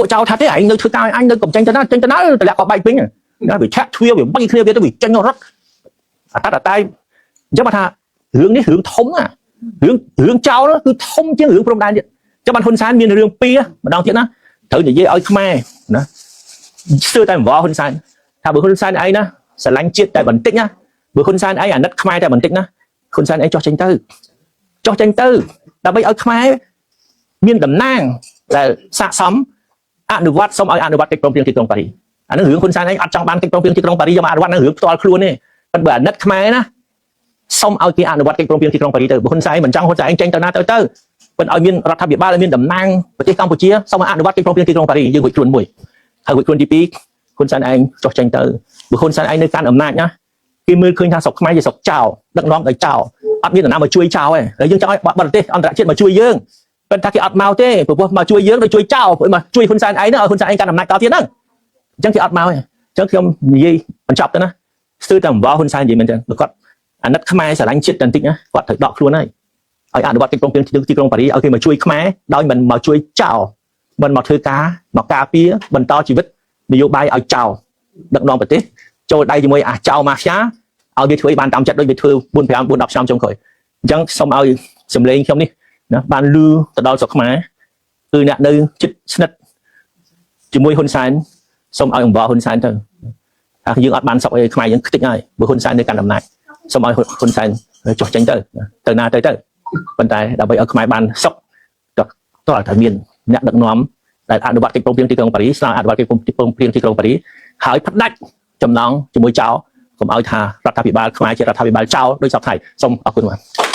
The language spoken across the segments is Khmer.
ពួកចៅថាទេឯងនៅធ្វើការឲ្យអញនៅកំចេញទៅណាចេញទៅណាតម្លាក់ក៏បែកពេញណាវាឆាក់ទ្វាវាបាញ់គ្នាវាទៅវាចេញរត់អតតតែអញ្ចឹងបើថារឿងនេះរឿងធំណារឿងរឿងចោលគឺធំជាងរឿងព្រំដែនទៀតអញ្ចឹងបានហ៊ុនសែនមានរឿងពីរម្ដងទៀតណាត្រូវនិយាយឲ្យខ្មែរណាស្ទើរតែអង្វរហ៊ុនសែនថាបើហ៊ុនសែនឯងណាស្រឡាញ់ជាតិតែបន្តិចណាបើហ៊ុនសែនឯងអាណិតខ្មែរតែបន្តិចណាហ៊ុនសែនឯងចោះចេញទៅចោះចេញទៅដើម្បីឲ្យខ្មែរមានតំណាងដែលស័ក្តិសម អនុវត្តសូមឲ្យអនុវត្តកិច្ចព្រមព្រៀងទីក្រុងប៉ារីសអានឹងរឿងហ៊ុនសែនឯងអត់ចង់បានកិច្ចព្រមព្រៀងទីក្រុងប៉ារីសយកមកអនុវត្តនឹងរឿងផ្ទាល់ខ្លួនទេប៉ុន្តែបើអាណិតខ្មែរណាសូមឲ្យគេអនុវត្តកិច្ចព្រមព្រៀងទីក្រុងប៉ារីសទៅបើហ៊ុនសែនមិនចង់ហ៊ុនសែនឯងចេញទៅណាទៅទៅប៉ុន្តែឲ្យមានរដ្ឋាភិបាលឲ្យមានតំណាងប្រទេសកម្ពុជាសូមឲ្យអនុវត្តកិច្ចព្រមព្រៀងទីក្រុងប៉ារីសយើងរួចខ្លួនមួយហើយរួចខ្លួនទី2ហ៊ុនសែនឯងចុះចេញទៅបើហ៊ុនសែនឯងនៅកាន់អំណាចណាគេមើលឃើញថាស្រុកខ្មែរជាស្រុកចោលដឹកនាំដោយចោលអត់មាននរណាមកជួយចោលទេហើយយើងចង់ឲ្យបរទេសអន្តរជាតិមកជួយយើង ប៉ុន្តែគេអត់មកទេព្រោះមកជួយយើងដូចជួយចោលព្រោះមកជួយហ៊ុនសែនឯងហ្នឹងឲ្យហ៊ុនសែនឯងកាន់អំណាចតទៀតហ្នឹងអញ្ចឹងគេអត់មកទេអញ្ចឹងខ្ញុំនិយាយបញ្ចប់ទៅណាស្ទើរតែអង្វរហ៊ុនសែននិយាយមែនចឹងបើគាត់អាណិតខ្មែរស្រឡាញ់ជាតិតែបន្តិចណាគាត់ត្រូវដកខ្លួនហើយឲ្យអនុវត្តកិច្ចព្រមព្រៀងទីក្រុងប៉ារីសឲ្យគេមកជួយខ្មែរដោយមិនមកជួយចោលមិនមកធ្វើការមកការពារបន្តជីវិតនយោបាយឲ្យចោលដឹកនាំប្រទេសចូលដៃជាមួយអាចោលម៉ាហ្វ្យាឲ្យវាធ្វើឲ្យបានតាមចិត្តដូចវាធ្វើ4 5 4 10ឆ្នាំចុងក្រោយអញ្ចឹងសូមឲ្យសម្លេងខ្ញុំនេះ ណាបានលឺទៅដល់ស្រុកខ្មែរគឺអ្នកនៅជិតស្និទ្ធជាមួយហ៊ុនសែនសូមឲ្យអង្វរហ៊ុនសែនទៅថាយើងអត់បានស្រុកអីខ្មែរយើងខ្ទេចហើយបើហ៊ុនសែននៅកាន់អំណាចសូមឲ្យហ៊ុនសែនចុះចេញទៅទៅណាទៅទៅប៉ុន្តែដើម្បីឲ្យខ្មែរបានសុខតតើត្រូវមានអ្នកដឹកនាំដែលអនុវត្តកិច្ចព្រមព្រៀងទីក្រុងប៉ារីសស្នើអនុវត្តកិច្ចព្រមព្រៀងទីក្រុងប៉ារីសហើយផ្ដាច់ចំណងជាមួយចៅកុំឲ្យថារដ្ឋាភិបាលខ្មែរជារដ្ឋាភិបាលចៅដោយសពថៃសូមអរគុណបាទ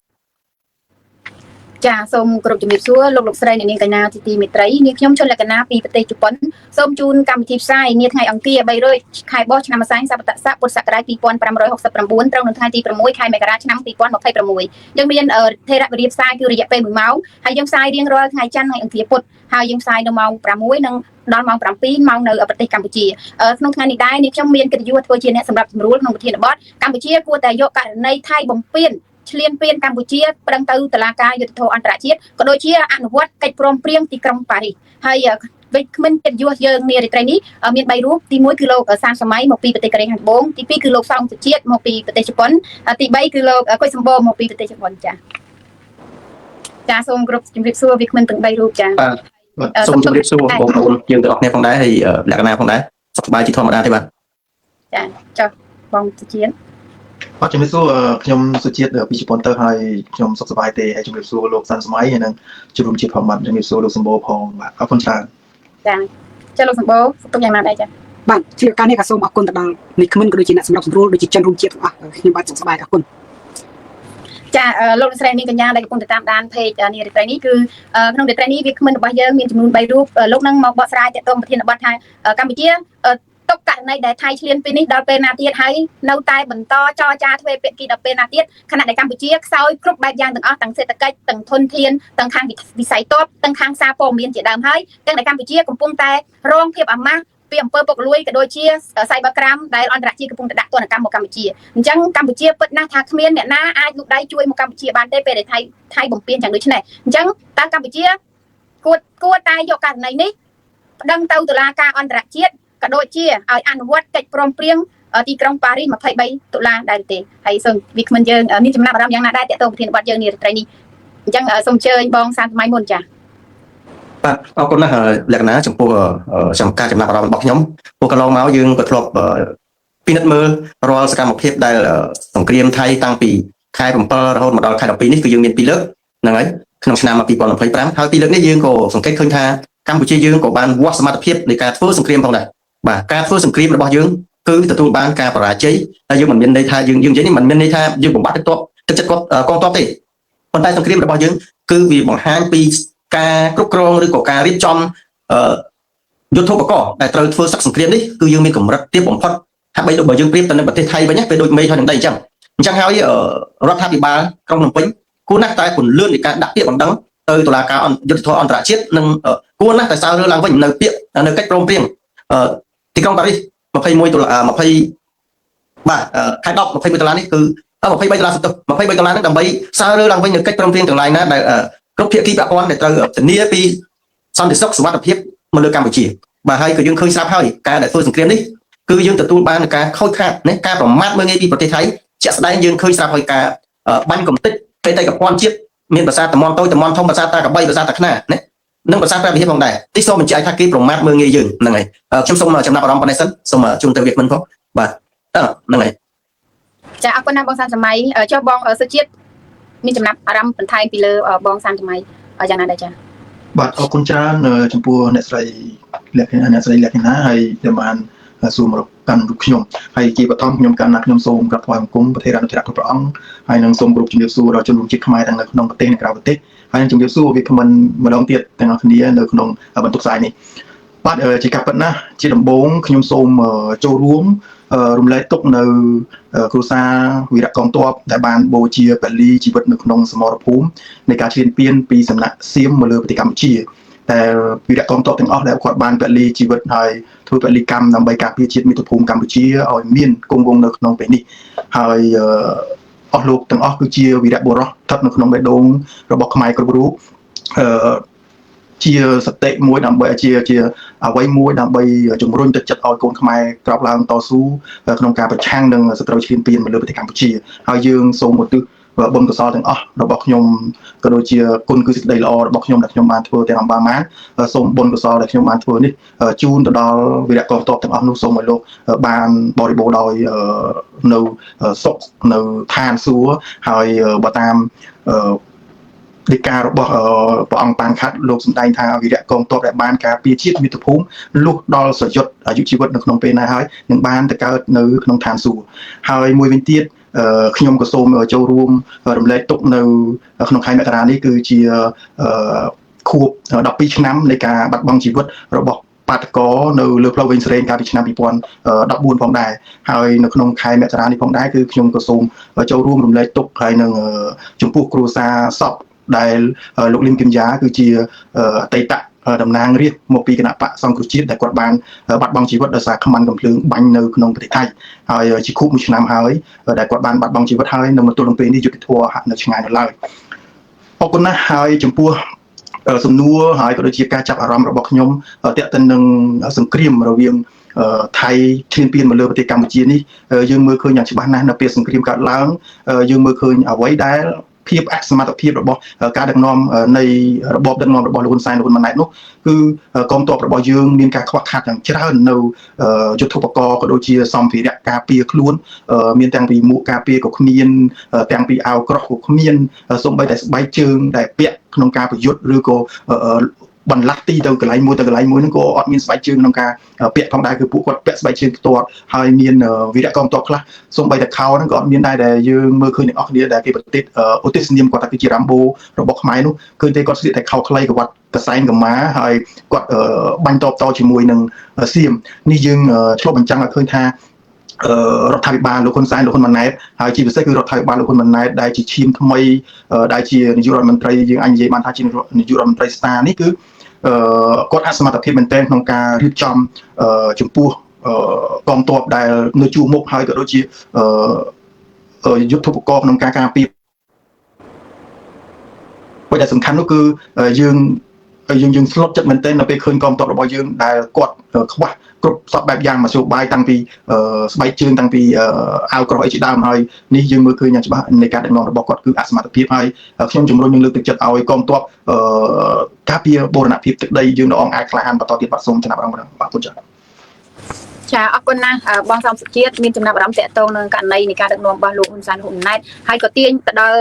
ចាសូមគោរពជំរាបសួរលោកលោកស្រីអ្នកនាងកញ្ញាជាទីមេត្រីនាងខ្ញុំឈុនលក្ខណាពីប្រទេសជប៉ុនសូមជូនកម្មវិធីផ្សាយនាថ្ងៃអង្គារ3រោចខែបោះឆ្នាំម្សាញ់សប្តាហ៍ស័កពុទ្ធសករាជ2569ត្រូវនៅថ្ងៃទី6ខែមករាឆ្នាំ2026យើងមានថេរវេលាផ្សាយគឺរយៈពេល1ម៉ោងហើយយើងផ្សាយរៀងរាល់ថ្ងៃច័ន្ទថ្ងៃអង្គារពុធហើយយើងផ្សាយនៅម៉ោង6និងដល់ម៉ោង7ម៉ោងនៅប្រទេសកម្ពុជាក្នុងថ្ងៃនេះដែរនាងខ្ញុំមានកិត្តិយសធ្វើជាអ្នកសម្របសម្រួលក្នុងប្រធានបទកម្ពុជាគួរតែយកករណីថៃបំពេញ ឈ្លានពានកម្ពុជាប្តឹងទៅតុលាការយុត្តិធម៌អន្តរជាតិក៏ដូចជាអនុវត្តកិច្ចព្រមព្រៀងទីក្រុងប៉ារីសហើយវិក្មិនកិត្តិយសយើងនារាត្រីនេះមាន3រូបទី1គឺលោកសានសម័យមកពីប្រទេសកូរ៉េខាងត្បូងទី2គឺលោកសោងសុជាតិមកពីប្រទេសជប៉ុនទី3គឺលោកកុយសម្បូរមកពីប្រទេសជប៉ុនចា៎ចាសូមគោរពជម្រាបសួរវិក្មិនទាំង3រូបចា៎ បាទបាទសូមជម្រាបសួរបងប្អូនយើងទាំងអស់គ្នាផងដែរហើយលក្ខណៈផងដែរសុខសប្បាយជាធម្មតាទេបាទ ចាចុះបងសុជាតិ បាទជំរាបសួរខ្ញុំសុជាតិពីជប៉ុនទៅហើយខ្ញុំសុខសប្បាយទេហើយជំរាបសួរលោកសាន់សម័យហើយនិងជំរាបជាតិផងបាទជំរាបសួរលោកសម្បូរផងបាទអរគុណច្រើន ចាចាលោកសម្បូរសុខទុក្ខយ៉ាងណាដែរចា បាទជាការនេះក៏សូមអរគុណទៅដល់នេះក្មិនក៏ដូចជាអ្នកសម្របសម្រួលដូចជាចិនរួមជាតិទាំងអស់ខ្ញុំបាទសុខសប្បាយអរគុណ ចាលោកលោកស្រីនាងកញ្ញាដែលកំពុងតាមដាន page នារីត្រីនេះគឺក្នុងរាត្រីនេះវាគ្មិនរបស់យើងមានចំនួន3រូបលោកនឹងមកបកស្រាយទាក់ទងប្រធានបទថាកម្ពុជាទុកករណីដែលថៃឈ្លានពេលនេះដល់ពេលណាទៀតហើយនៅតែបន្តចរចាទ្វេភាគីដល់ពេលណាទៀតខណៈដែលកម្ពុជាខ្សោយគ្រប់បែបយ៉ាងទាំងអស់ទាំងសេដ្ឋកិច្ចទាំងធនធានទាំងខាងវិស័យទ័ពទាំងខាងសារព័ត៌មានជាដើមហើយទាំងដែលកម្ពុជាកំពុងតែរងភាពអាម៉ាស់ពីអំពើពុករលួយក៏ដូចជា cyber crime ដែលអន្តរជាតិកំពុងតែដាក់ទណ្ឌកម្មមកកម្ពុជាអញ្ចឹងកម្ពុជាពិតណាស់ថាគ្មានអ្នកណាអាចលូកដៃជួយមកកម្ពុជាបានទេពេលដែលថៃថៃបំពេញយ៉ាងដូចនេះអញ្ចឹងតើកម្ពុជាគួរគួរតែយកករណីនេះប្តឹងទៅតុលាការអន្តរជាតិក៏ដូចជាឲ្យអនុវត្តកិច្ចព្រមព្រៀងទីក្រុងប៉ារីស23តុលាដែរទេហើយសូមវាគ្មិនយើងមានចំណាប់អារម្មណ៍យ៉ាងណាដែរតើតើប្រធានបទយើងនារីត្រីនេះអញ្ចឹងសូមអញ្ជើញបងសានសម័យមុនចា៎ បាទអរគុណណាស់លក្ខណៈចំពោះចំការចំណាប់អារម្មណ៍របស់ខ្ញុំពួកកន្លងមកយើងក៏ធ្លាប់ពិនិត្យមើលរាល់សកម្មភាពដែលសង្គ្រាមថៃតាំងពីខែ7រហូតមកដល់ខែ12នេះគឺយើងមាន2លើកហ្នឹងហើយក្នុងឆ្នាំ2025ហើយពីលើកនេះយើងក៏សង្កេតឃើញថាកម្ពុជាយើងក៏បានវាស់សមត្ថភាពនៃការធ្វើសង្គ្រាមផងដែរបាទការធ្វើសង្គ្រាមរបស់យើងគឺទទួលបានការបរាជ័យហើយយើងមិនមានន័យថាយើងយើងនិយាយនេះមិនមានន័យថាយើងបំបត្តិទឹកទ័ពទឹកចិត្តគាត់កងទ័ពទេប៉ុន្តែសង្គ្រាមរបស់យើងគឺវាបង្ហាញពីការគ្រប់គ្រងឬក៏ការរៀបចំយុទ្ធោបករណ៍ដែលត្រូវធ្វើសឹកសង្គ្រាមនេះគឺយើងមានកម្រិតទាបបំផុតហាក់បីដូចបើយើងប្រៀបទៅនឹងប្រទេសថៃវិញណាពេលដូចមេឃហើយនឹងដីអញ្ចឹងអញ្ចឹងហើយរដ្ឋាភិបាលក្រុងភ្នំពេញគួរណាស់តែពន្លឿននៃការដាក់ពាក្យបណ្ដឹងទៅតុលាការយុត្តិធម៌អន្តរជាតិនិងគួរណាស់តែសើរើឡើងវិញនៅពាក្យនៅកិច្ចព្រមព្រៀងទីក្រុងប៉ារីស21ដុល្លារ20បាទខែ10 21ដុល្លារនេះគឺ23ដុល្លារសុទ្ធ23ដុល្លារនេះដើម្បីសើរើឡើងវិញនៅកិច្ចព្រមព្រៀងទាំងឡាយណាដែលគ្រប់ភាគីពាក់ព័ន្ធដែលត្រូវធានាពីសន្តិសុខសុវត្ថិភាព មកលើកម្ពុជាបាទហើយក៏យើងឃើញស្រាប់ហើយការដែលធ្វើសង្គ្រាមនេះគឺយើងទទួលបានការខូចខាតណាការប្រមាថមើលងាយពីប្រទេសថៃជាក់ស្ដែងយើងឃើញស្រាប់ហើយការបាញ់កំទេចបេតិកភណ្ឌជាតិមានប្រាសាទតំនតូចតំនធំប្រាសាទតាកបីប្រាសាទតាខ្នាណានិងប្រាសាទព្រះវិហារផងដែរទីសូមបញ្ជាក់ថាគេប្រមាថមើលងាយយើងហ្នឹងហើយខ្ញុំសូមចំណាប់អារម្មណ៍ប៉ុណ្ណេះសិនសូមជូនទៅវាគ្មិនផងបាទហ្នឹងហើយ ចាអរគុណណាស់បងសានសម័យចុះបងសុជាតិមានចំណាប់អារម្មណ៍បន្ថែមពីលើបងសានសម័យយ៉ាងណាដែរចា បាទអរគុណច្រើនចំពោះអ្នកស្រីលក្ខណៈអ្នកស្រីលក្ខណៈហើយដែលបានសួរមកកាន់រូបខ្ញុំហើយជាបឋមខ្ញុំកាន់ណាខ្ញុំសូមក្រាបថ្វាយបង្គំប្រធានអនុធិរៈគ្រប់ព្រះអង្គហើយនឹងសូមគោរពជំរាបសួរដល់ជនរួមជាតិខ្មែរទាំងនៅក្នុងប្រទេសនិងក្រៅប្រទេសហើយនឹងជំរាបសួរវាគ្មិនម្ដងទៀតទាំងអស់គ្នានៅក្នុងបន្ទប់ផ្សាយនេះបាទជាការពិតណាស់ជាដំបូងខ្ញុំសូមចូលរួមរំលែកទុកនៅគ្រួសារវីរៈកងទ័ពដែលបានបូជាពលីជីវិតនៅក្នុងសមរភូមិនៃការឈ្លានពានពីសំណាក់សៀមមកលើប្រទេសកម្ពុជាតែវីរៈកងទ័ពទាំងអស់ដែលគាត់បានពលីជីវិតហើយធ្វើពលីកម្មដើម្បីការពារជាតិមាតុភូមិកម្ពុជាឲ្យមានគង់វង្សនៅក្នុងពេលនេះហើយអស់លោកទាំងអស់គឺជាវីរៈបុរសស្ថិតនៅក្នុងបេះដូងរបស់ខ្មែរគ្រប់រូបជាសតិមួយដើម្បីជាជាអ្វីមួយដើម្បីជំរុញទឹកចិត្តឲ្យកូនខ្មែរក្រោកឡើងតស៊ូក្នុងការប្រឆាំងនឹងសត្រូវឈ្លានពានមកលើប្រទេសកម្ពុជាហើយយើងសូមឧទ្ទិសបុណ្យកុសលទាំងអស់របស់ខ្ញុំក៏ដូចជាគុណគឺសេចក្តីល្អរបស់ខ្ញុំដែលខ្ញុំបានធ្វើទាំងអំបាលម៉ានសូមបុណ្យកុសលដែលខ្ញុំបានធ្វើនេះជូនទៅដល់វីរៈកងទ័ពទាំងអស់នោះសូមឲ្យលោកបានបរិបូរណ៍ដោយនៅសុខនៅឋានសួគ៌ហើយបើតាមដីការបស់ព្រះអង្គប៉ានខាត់លោកសម្ដែងថាវីរៈកងទ័ពដែលបានការពារជាតិមាតុភូមិលុះដល់សយុទ្ធអាយុជីវិតនៅក្នុងពេលណាហើយនឹងបានទៅកើតនៅក្នុងឋានសួគ៌ហើយមួយវិញទៀតខ្ញុំក៏សូមចូលរួមរំលែកទុកនៅក្នុងខែមករានេះគឺជាខួប12ឆ្នាំនៃការបាត់បង់ជីវិតរបស់បាតកោនៅលើផ្លូវវែងស្រេងកាលពីឆ្នាំ2014ផងដែរហើយនៅក្នុងខែមករានេះផងដែរគឺខ្ញុំក៏សូមចូលរួមរំលែកទុកហើយនឹងចំពោះគ្រួសារសពដែលលោកលឹមគឹមយ៉ាគឺជាអតីតតំណាងរាស្ត្រមកពីគណៈបកសង្គ្រោះជាតិដែលគាត់បានបាត់បង់ជីវិតដោយសារខ្មាន់កំភ្លើងបាញ់នៅក្នុងប្រទេសថៃហើយជាខួបមួយឆ្នាំហើយដែលគាត់បានបាត់បង់ជីវិតហើយនៅមកទល់នឹងពេលនេះយុត្តិធម៌ហាក់នៅឆ្ងាយនៅឡើយអរគុណណាស់ហើយចំពោះសំណួរហើយក៏ដូចជាការចាប់អារម្មណ៍របស់ខ្ញុំទាក់ទិននឹងសង្គ្រាមរវាងថៃឈ្លានពានមកលើប្រទេសកម្ពុជានេះយើងមើលឃើញយ៉ាងច្បាស់ណាស់នៅពេលសង្គ្រាមកើតឡើងយើងមើលឃើញអ្វីដែលភាពអសមត្ថភាពរបស់ការដឹកនាំនៃរបបដឹកនាំរបស់លោកហ៊ុនសែនលោកហ៊ុនម៉ាណែតនោះគឺកងទ័ពរបស់យើងមានការខ្វះខាតយ៉ាងច្រើននៅយុទ្ធោបករណ៍ក៏ដូចជាសម្ភារៈការពារខ្លួនមានទាំងពីមួកការពារក៏គ្មានទាំងពីអាវក្រោះក៏គ្មានសូម្បីតែស្បែកជើងដែលពាក់ក្នុងការប្រយុទ្ធឬក៏បន្លាស់ទីទៅកន្លែងមួយទៅកន្លែងមួយហ្នឹងក៏អត់មានស្បែកជើងក្នុងការពាក់ផងដែរគឺពួកគាត់ពាក់ស្បែកជើងផ្ទាល់ហើយមានវីរៈកងទ័ពខ្លះសូម្បីតែខោហ្នឹងក៏អត់មានដែរដែលយើងមើលឃើញទាំងអស់គ្នាដែលគេប្រទេសឧទ្ទេសនាមគាត់ថាគឺជារ៉ាំបូរបស់ខ្មែរនោះឃើញទេគាត់ស្លៀកតែខោខ្លីក៏គាត់កសែងកម្មាហើយគាត់បាញ់តបតជាមួយនឹងសៀមនេះយើងឆ្លុះបញ្ចាំងឲ្យឃើញថារដ្ឋាភិបាលលោកហ៊ុនសែនលោកហ៊ុនម៉ាណែតហើយជាពិសេសគឺរដ្ឋាភិបាលលោកហ៊ុនម៉ាណែតដែលជាឈាមថ្មីដែលជានាយករដ្ឋមន្ត្រីយើងអាចនិយាយបានថាជានាយករដ្ឋមន្ត្រីស្តានេះគឺគាត់អសមត្ថភាពមែនទែនក្នុងការរៀបចំចំពោះកងទ័ពដែលនៅជួរមុខហើយក៏ដូចជាយុទ្ធោបករណ៍ក្នុងការការពារអ្វីដែលសំខាន់នោះគឺយើងយើងស្លុតចិត្តមែនទែននៅពេលឃើញកងទ័ពរបស់យើងដែលគាត់ខ្វះគ្រប់សពបែបយ៉ាងមធ្យោបាយតាំងពីស្បែកជើងតាំងពីអាវក្រោះអីជាដើមហើយនេះយើងមើលឃើញយ៉ាងច្បាស់នៃការដឹកនាំរបស់គាត់គឺអសមត្ថភាពហើយខ្ញុំជំរុញនឹងលើកទឹកចិត្តឲ្យកងទ័ពការពារបូរណភាពទឹកដីយើងនៅអង្គអាចក្លាហានបន្តទៀតបាទសូមចំណាប់អារម្មណ៍បាទគុណចា ចាអរគុណណាស់បងសំសុជាតិមានចំណាប់អារម្មណ៍តាក់ទងនឹងករណីនៃការដឹកនាំរបស់លោកហ៊ុនសែនហ៊ុនម៉ាណែតហើយក៏ទាញទៅដល់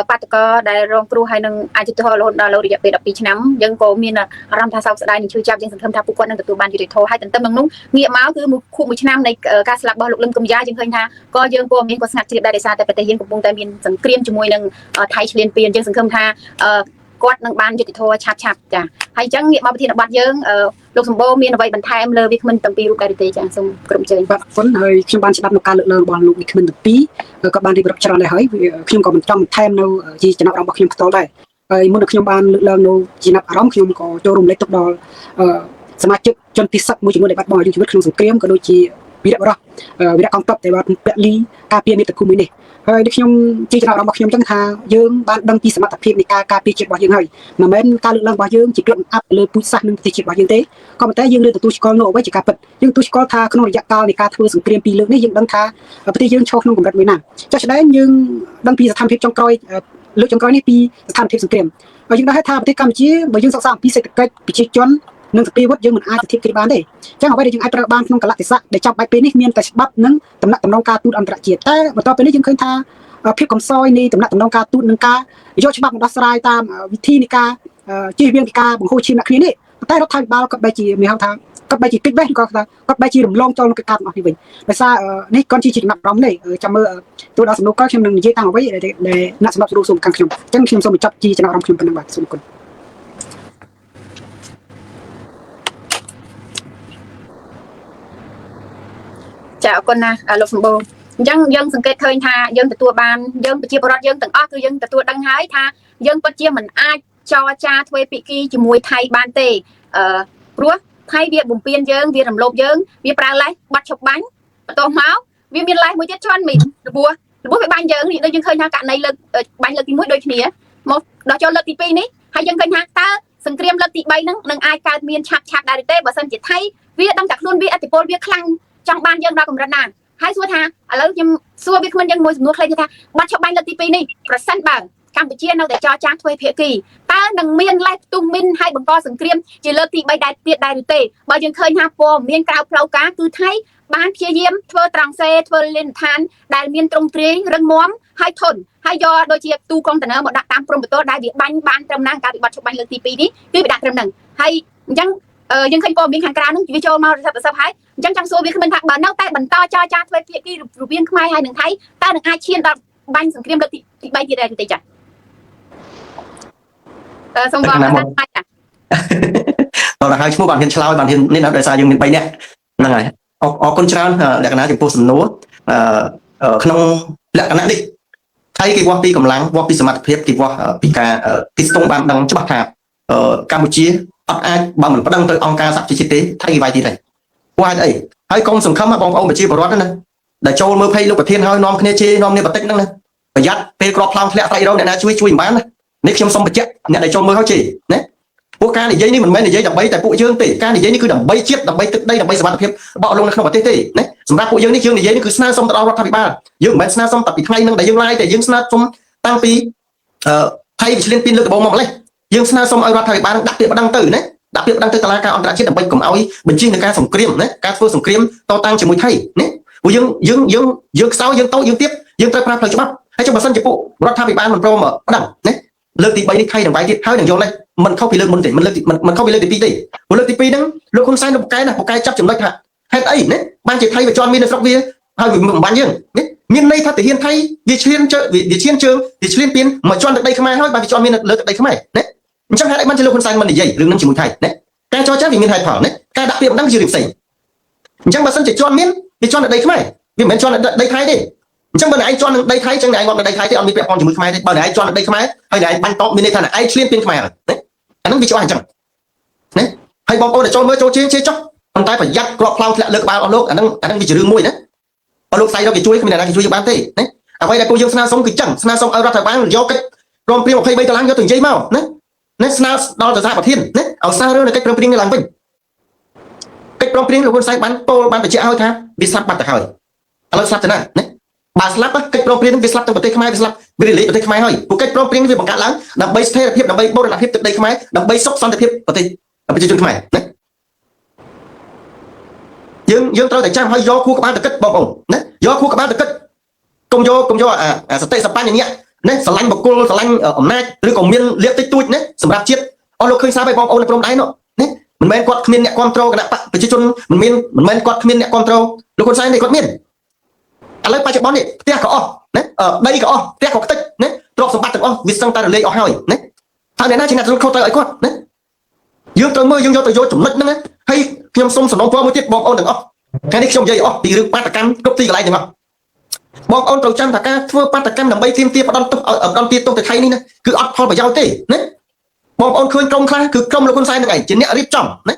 បាតកោដែលរងគ្រោះហើយនឹងអាចទៅរហូតដល់រយៈពេល12ឆ្នាំយើងក៏មានអារម្មណ៍ថាសោកស្ដាយនិងឈឺចាប់យើងសង្ឃឹមថាពួកគាត់នឹងទទួលបានយុត្តិធម៌ហើយទន្ទឹមនឹងនោះងាកមកគឺមួយខួបមួយឆ្នាំនៃការស្លាប់របស់លោកលឹមគឹមយ៉ាយើងឃើញថាក៏យើងព័ត៌មានក៏ស្ងាត់ជ្រាបដែរដោយសារតែប្រទេសយើងកំពុងតែមានសង្គ្រាមជាមួយនឹងថៃឈ្លានពានយើងសង្ឃឹមថាគាត់នឹងបានយុត្តិធម៌ឆាប់ឆាប់ចាហើយអញ្ចឹងងាកមកប្រធានបទយើងលោកសម្បូរមានអ្វីបន្ថែមលើវាគ្មិនទាំងពីររូបដែរទេចាសូមក្រុមជើញ បាទអរគុណហើយខ្ញុំបានស្ដាប់នៅការលើកឡើងរបស់លោកវាគ្មិនទាំងពីរក៏បានរៀបរាប់ច្រើនដែរហើយខ្ញុំក៏មិនចង់បន្ថែមនៅជាចំណាប់អារម្មណ៍របស់ខ្ញុំផ្ទាល់ដែរហើយមុននឹងខ្ញុំបានលើកឡើងនៅចំណាប់អារម្មណ៍ខ្ញុំក៏ចូលរួមលេខទុកដល់សមាជិកជនពិសិដ្ឋមួយចំនួនដែលបាត់បង់អាយុជីវិតក្នុងសង្គ្រាមក៏ដូចជា វីរៈបរោះវីរៈកងទ័ពដែលបានពលីការពារមាតុភូមិនេះហើយដូចខ្ញុំជាចំណាប់អារម្មណ៍របស់ខ្ញុំចឹងថាយើងបានដឹងពីសមត្ថភាពនៃការការពារជាតិរបស់យើងហើយមិនមែនការលើកឡើងរបស់យើងជាគ្រឿងអាប់លើពូជសាសន៍និងប្រទេសជាតិរបស់យើងទេក៏ប៉ុន្តែយើងលើទទួលស្គាល់នៅអ្វីជាការពិតយើងទទួលស្គាល់ថាក្នុងរយៈកាលនៃការធ្វើសង្គ្រាមពីរលើកនេះយើងដឹងថាប្រទេសយើងឈរក្នុងកម្រិតមួយណាចុះស្ដែងយើងដឹងពីស្ថានភាពចុងក្រោយលើកចុងក្រោយនេះពីស្ថានភាពសង្គ្រាមហើយយើងដឹងថាប្រទេសកម្ពុជាបើយើងសិក្សាអំពីសេដ្ឋកិច្ចប្រជាជននិងសភាវុធយើងមិនអាចទៅធៀបគេបានទេអញ្ចឹងអ្វីដែលយើងអាចប្រើបានក្នុងកលៈទេសៈដែលចាប់បែបពេលនេះមានតែច្បាប់និងតំណាក់តំណងការទូតអន្តរជាតិតែបន្ទាប់ពីនេះយើងឃើញថាភាពកំសោយនៃតំណាក់តំណងការទូតនិងការយកច្បាប់មកដោះស្រាយតាមវិធីនៃការជៀសវាងពីការបង្ហូរឈាមអ្នកគ្នានេះតែរដ្ឋាភិបាលក៏បែរជាមានហៅថាគាត់បែរជាគិតវេះក៏គាត់បែរជារំលងចូលក្នុងកិច្ចការទាំងអស់នេះវិញដោយសារនេះគាត់ជាចំណាប់អារម្មណ៍នេះចាំមើលទូដល់សំណួរក្រោយខ្ញុំនឹងនិយាយតាមអ្វីដែលអ្នកសម្រាប់សួរសូមខាងខ្ញុំអញ្ចឹងខ្ញុំសូមបញ្ចប់ជាចំណាប់អារម្មណ៍ខ្ញុំប៉ុណ្ណឹងបាទសូមអរគុណ ចាអរគុណណាស់លោកសម្បូរអញ្ចឹងយើងសង្កេតឃើញថាយើងទទួលបានយើងប្រជាពលរដ្ឋយើងទាំងអស់គឺយើងទទួលដឹងហើយថាយើងពិតជាមិនអាចចរចាទ្វេភាគីជាមួយថៃបានទេអឺព្រោះថៃវាបំពេញយើងវារំលោភយើងវាប្រើលេសបាត់ឈប់បាញ់បន្ទាប់មកវាមានលេសមួយទៀតជន់មីនរបួសរបួសវាបាញ់យើងនេះដូចយើងឃើញថាករណីលើកបាញ់លើកទី1ដូចគ្នាមកដល់ចូលលើកទី2នេះហើយយើងឃើញថាតើសង្គ្រាមលើកទី3ហ្នឹងនឹងអាចកើតមានឆាប់ឆាប់ដែរឬទេបើសិនជាថៃវាដឹងតែខ្លួនវាអធិពលវាខ្លាំងចង់បានយើងដល់កម្រិតណាហើយសួរថាឥឡូវខ្ញុំសួរវាគ្មិនយើងមួយសំណួរខ្លីថាបាត់ឈប់បាញ់លើកទី2នេះប្រសិនបើកម្ពុជានៅតែចរចាទ្វេភាគីតើនឹងមានលេសផ្ទុះមីនហើយបង្កសង្គ្រាមជាលើកទី3ដែរទៀតដែរឬទេបើយើងឃើញថាព័ត៌មានក្រៅផ្លូវការគឺថៃបានព្យាយាមធ្វើត្រង់សេធ្វើលេនឋានដែលមានទ្រង់ទ្រាយរឹងមាំហើយធន់ហើយយកដូចជាទូកុងតឺន័រមកដាក់តាមព្រំប្រទល់ដែលវាបាញ់បានត្រឹមណាការវិបត្តិឈប់បាញ់លើកទី2នេះគឺវាដាក់ត្រឹមហ្នឹងហើយអញ្ចឹងយើងឃើញព័ត៌មានខាងក្រៅហ្នឹងវាចូលមករស័ព្ទរស័ព្ទហើយអញ្ចឹងចង់សួរវាគ្មិនថាបើនៅតែបន្តចរចាទ្វេភាគីរវាងខ្មែរហើយនិងថៃតើនឹងអាចឈានដល់បាញ់សង្គ្រាមលើកទី3ទៀតដែរទេចាសូមបងថាចា ដល់ហើយឈ្មោះបានហ៊ានឆ្លើយបានហ៊ាននេះណាដោយសារយើងមាន3នាក់ហ្នឹងហើយអរគុណច្រើនលក្ខណៈចំពោះសំណួរអឺក្នុងលក្ខណៈនេះថៃគេវាស់ពីកម្លាំងវាស់ពីសមត្ថភាពគេវាស់ពីការគេស្ទង់បានដឹងច្បាស់ថាកម្ពុជាអត់អាចបើមិនប្តឹងទៅអង្គការសហប្រជាជាតិទេថៃគេវាយទៀតហើយព្រោះហេតុអីហើយកុំសង្ឃឹមបងប្អូនប្រជាពលរដ្ឋណាដែលចូលមើលភ័យលោកប្រធានហើយនាំគ្នាជេរនាំគ្នាបន្តិចហ្នឹងណាប្រយ័ត្នពេលក្របផ្លោងធ្លាក់ស្រែករោអ្នកណាជួយជួយមិនបានណានេះខ្ញុំសូមបញ្ជាក់អ្នកដែលចូលមើលហើយជេរណាពួកការនិយាយនេះមិនមែននិយាយដើម្បីតែពួកយើងទេការនិយាយនេះគឺដើម្បីជាតិដើម្បីទឹកដីដើម្បីសុវត្ថិភាពរបស់លោកនៅក្នុងប្រទេសទេណាសម្រាប់ពួកយើងនេះយើងនិយាយនេះគឺស្នើសុំទៅដល់រដ្ឋាភិបាលយើងមិនមែនស្នើសុំតែពីថ្ងៃហ្នឹងដែលយើងឡាយទេយើងស្នើសុំតាំងពីអឺថៃវិឆ្លៀនពីលើកដំបូងមកម្លេះយើងស្នើសុំឲ្យរដ្ឋាភិបាលនឹងដាក់ពាក្យប្តឹងទៅណាដាក់ពាក្យប្តឹងទៅតុលាការអន្តរជាតិដើម្បីកុំឲ្យបញ្ជានៅការសង្គ្រាមណាការធ្វើសង្គ្រាមតតាំងជាមួយថៃណាព្រោះយើងយើងយើងយើងខ្សោយយើងតូចយើងទៀតយើងត្រូវប្រើផ្លូវច្បាប់ហើយចុះបើសិនជាពួករដ្ឋាភិបាលមិនព្រមប្តឹងណាលើកទី3នេះថៃនឹងវាយទៀតហើយនឹងយកលេសមិនខុសពីលើកមុនទេមិនលើកមិនខុសពីលើកទី2ទេព្រោះលើកទី2ហ្នឹងលោកហ៊ុនសែនលោកកែណាពូកែចាប់ចំណុចថាហេតុអីណាបានជាថៃវាជន់មាននៅស្រុកវាហើយវាមិនបាញ់យើងណាមានន័យថាទាហានថៃវាឈ្លានជើងវាឈានជើងវាឈ្លានពានមកជន់ទឹកដីខ្មែរហើយបានវាជន់មានលើទឹកដីខ្មែរណាអញ្ចឹងហេតុអីបានជាលោកហ៊ុនសែនមិននិយាយរឿងហ្នឹងជាមួយថៃណាការចរចាវាមានហេតុផលណាការដាក់ពាក្យបណ្ដឹងជារឿងផ្សេងអញ្ចឹងបើសិនជាជន់មានវាជន់នៅដីខ្មែរវាមិនមែនជន់នៅដីថៃទេអញ្ចឹងបើអ្នកឯងជន់នឹងដីថៃអញ្ចឹងអ្នកឯងងាប់នៅដីថៃទេអត់មានពាក់ព័ន្ធជាមួយខ្មែរទេបើអ្នកឯងជន់នៅដីខ្មែរហើយអ្នកឯងបាញ់តបមានន័យថាអ្នកឯងឈ្លានពានខ្មែរហើយណាអាហ្នឹងវាច្បាស់អញ្ចឹងណាហើយបងប្អូនដែលចូលមើលចូលជាងជាចុះប៉ុន្តែប្រយ័ត្នគ្រាប់ផ្លោងធ្លាក់លើក្បាលអស់លោកអាហ្នឹងអាហ្នឹងវាជារឿងមួយណាអស់លោកស្អីដល់គេជួយគ្មានអ្នកណាគេជួយយើងបានទេណាអ្វីដែលពួកយើងស្នើសុំគឺចឹងស្នើសុំឲ្យរដ្ឋាភិបាលយកកិច្ចព្រមព្រៀង23ដុល្លារយកទៅនិយាយមកណាណាស្នើដល់ទៅសហប្រធានណាឲ្យសាររឿងនៅកិច្ចព្រមព្រៀងនេះឡើងវិញកិច្ចព្រមព្រៀងលោកហ៊ុនសែនបានពោលបានបញ្ជាក់ឲ្យថាវាស្លាប់បាត់ទៅហើយឥឡូវស្លាប់ទៅណាណាបើស្លាប់កិច្ចព្រមព្រៀងនឹងវាស្លាប់ទាំងប្រទេសខ្មែរវាស្លាប់វារលាយប្រទេសខ្មែរហើយពួកកិច្ចព្រមព្រៀងវាបង្កើតឡើងដើម្បីស្ថិរភាពដើម្បីបូរណភាពទឹកដីខ្មែរដើម្បីសុខសន្តិភាពប្រទេសប្រជាជនខ្មែរណាយើងយើងត្រូវតែចាំឲ្យយកខួរក្បាលទៅគិតបងប្អូនណាយកខួរក្បាលទៅគិតកុំយកកុំយកអាសតិសបញ្ញៈណាស្រឡាញ់បុគ្គលស្រឡាញ់អំណាចឬក៏មានលៀបតិចតួចណាសម្រាប់ជាតិអស់លោកឃើញស្រាប់ហើយបងប្អូននៅព្រំដែននោះណាមិនមែនគាត់គ្មានអ្នកគ្រប់គ្រងគណៈបកប្រជាជនមិនមានមិនមែនគាត់គ្មានអ្នកគ្រប់គ្រងលោកហ៊ុនសែននេះគាត់មានឥឡូវបច្ចុប្បន្ននេះផ្ទះក៏អស់ណាដីក៏អស់ផ្ទះក៏ខ្ទេចណាទ្រព្យសម្បត្តិទាំងអស់វាសឹងតែរលាយអស់ហើយណាហើយអ្នកណាជាអ្នកទទួលខុសត្រូវឲ្យគាត់ណាយើងត្រូវមើលយើងយកទៅយកចំណុចហ្នឹងណាហើយខ្ញុំសូមសំណូមពរមួយទៀតបងប្អូនទាំងអស់ថ្ងៃនេះខ្ញុំនិយាយអស់ពីរឿងបាតកម្មគ្រប់ទីកន្លែងទាំងអស់បងប្អូនត្រូវចាំថាការធ្វើបាតកម្មដើម្បីទាមទារផ្ដន់ទោសផ្ដន់ទាទោសទៅថៃនេះណាគឺអត់ផលប្រយោជន៍ទេណាបងប្អូនឃើញក្រុមខ្លះគឺក្រុមលោកហ៊ុនសែនហ្នឹងឯងជាអ្នករៀបចំណា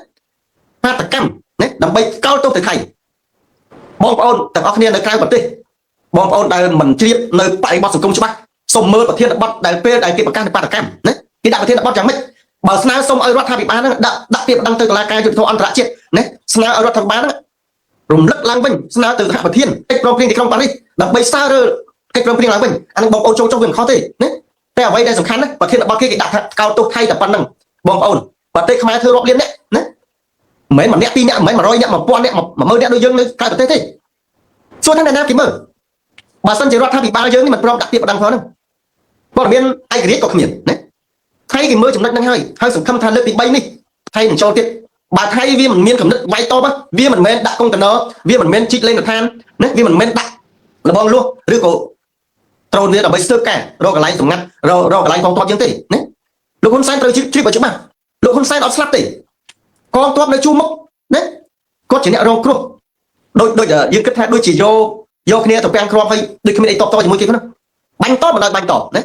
បាតកម្មណាដើម្បីកោលទោសទៅថៃប បងប្អូនទាំងអស់គ្នានៅក្រៅប្រទេសបងប្អូនដែលមិនជ្រាបនៅបរិបទសង្គមច្បាស់សូមមើលប្រធានបទដែលពេលដែលគេប្រកាសនៅបាតកម្មណាគេដាក់ប្រធានបទយ៉ាងម៉េចបើស្នើសុំឲ្យរដ្ឋាភិបាលហ្នឹងដាក់ដាក់ពាក្យប្តឹងទៅតុលាការយុត្តិធម៌អន្តរជាតិណាស្នើឲ្យរដ្ឋាភិបាលហ្នឹងរំលឹកឡើងវិញស្នើទៅសហប្រធានកិច្ចព្រមព្រៀងទីក្រុងប៉ារីសដើម្បីសើរើកិច្ចព្រមព្រៀងឡើងវិញអានឹងបងប្អូនចូលចុះវាមិនខុសទេណាតែអ្វីដែលសំខាន់ណាប្រធានបទគេគេដាក់ថាកោតទោសថៃតែប៉ុណ្្នឹងបងប្អូនប្រទេសខ្មែរធ្វើរាប់លានអ្នកណាមិនមែនម្នាក់ពីរអ្នកមិនមែន100អ្នក1000អ្នក10000អ្នកដូចយើងនៅក្រៅប្រទេសទេសួរថាអ្នកណាគេមើលបើសិនជារដ្ឋាភិបាលយើងនេះមិនព្រមដាក់ពាក្យប្តឹងផងហ្នឹងព័ត៌មានឯករាជ្យក៏គ្មានណាថៃគេមើលចំណុចហ្នឹងហើយហើយសង្ឃឹមថាលើកទី3នេះថៃនឹងចូលទៀតបើថៃវាមិនមានកំណត់វាយតបវាមិនមែនដាក់កុងតឺន័រវាមិនមែនជីកលេងឋានណាវាមិនមែនដាក់លបងលួសឬក៏ត្រូនវាដើម្បីស្ទើរការរកកន្លែងសម្ងាត់រករកកន្លែងកងទ័ពយើងទេណាលោកហ៊ុនសែនត្រូវជ្រាបឲ្យច្បាស់លោកហ៊ុនសែនអត់ស្លាប់ទេកងទ័ពនៅជួរមុខណាគាត់ជាអ្នករងគ្រោះដូចដូចយើងគិតថាដូចជាយកយកគ្នាទៅពាំងគ្រាប់ហើយដូចគ្មានអីតបតជាមួយគេហ្នឹងបាញ់តមិនដល់បាញ់តណា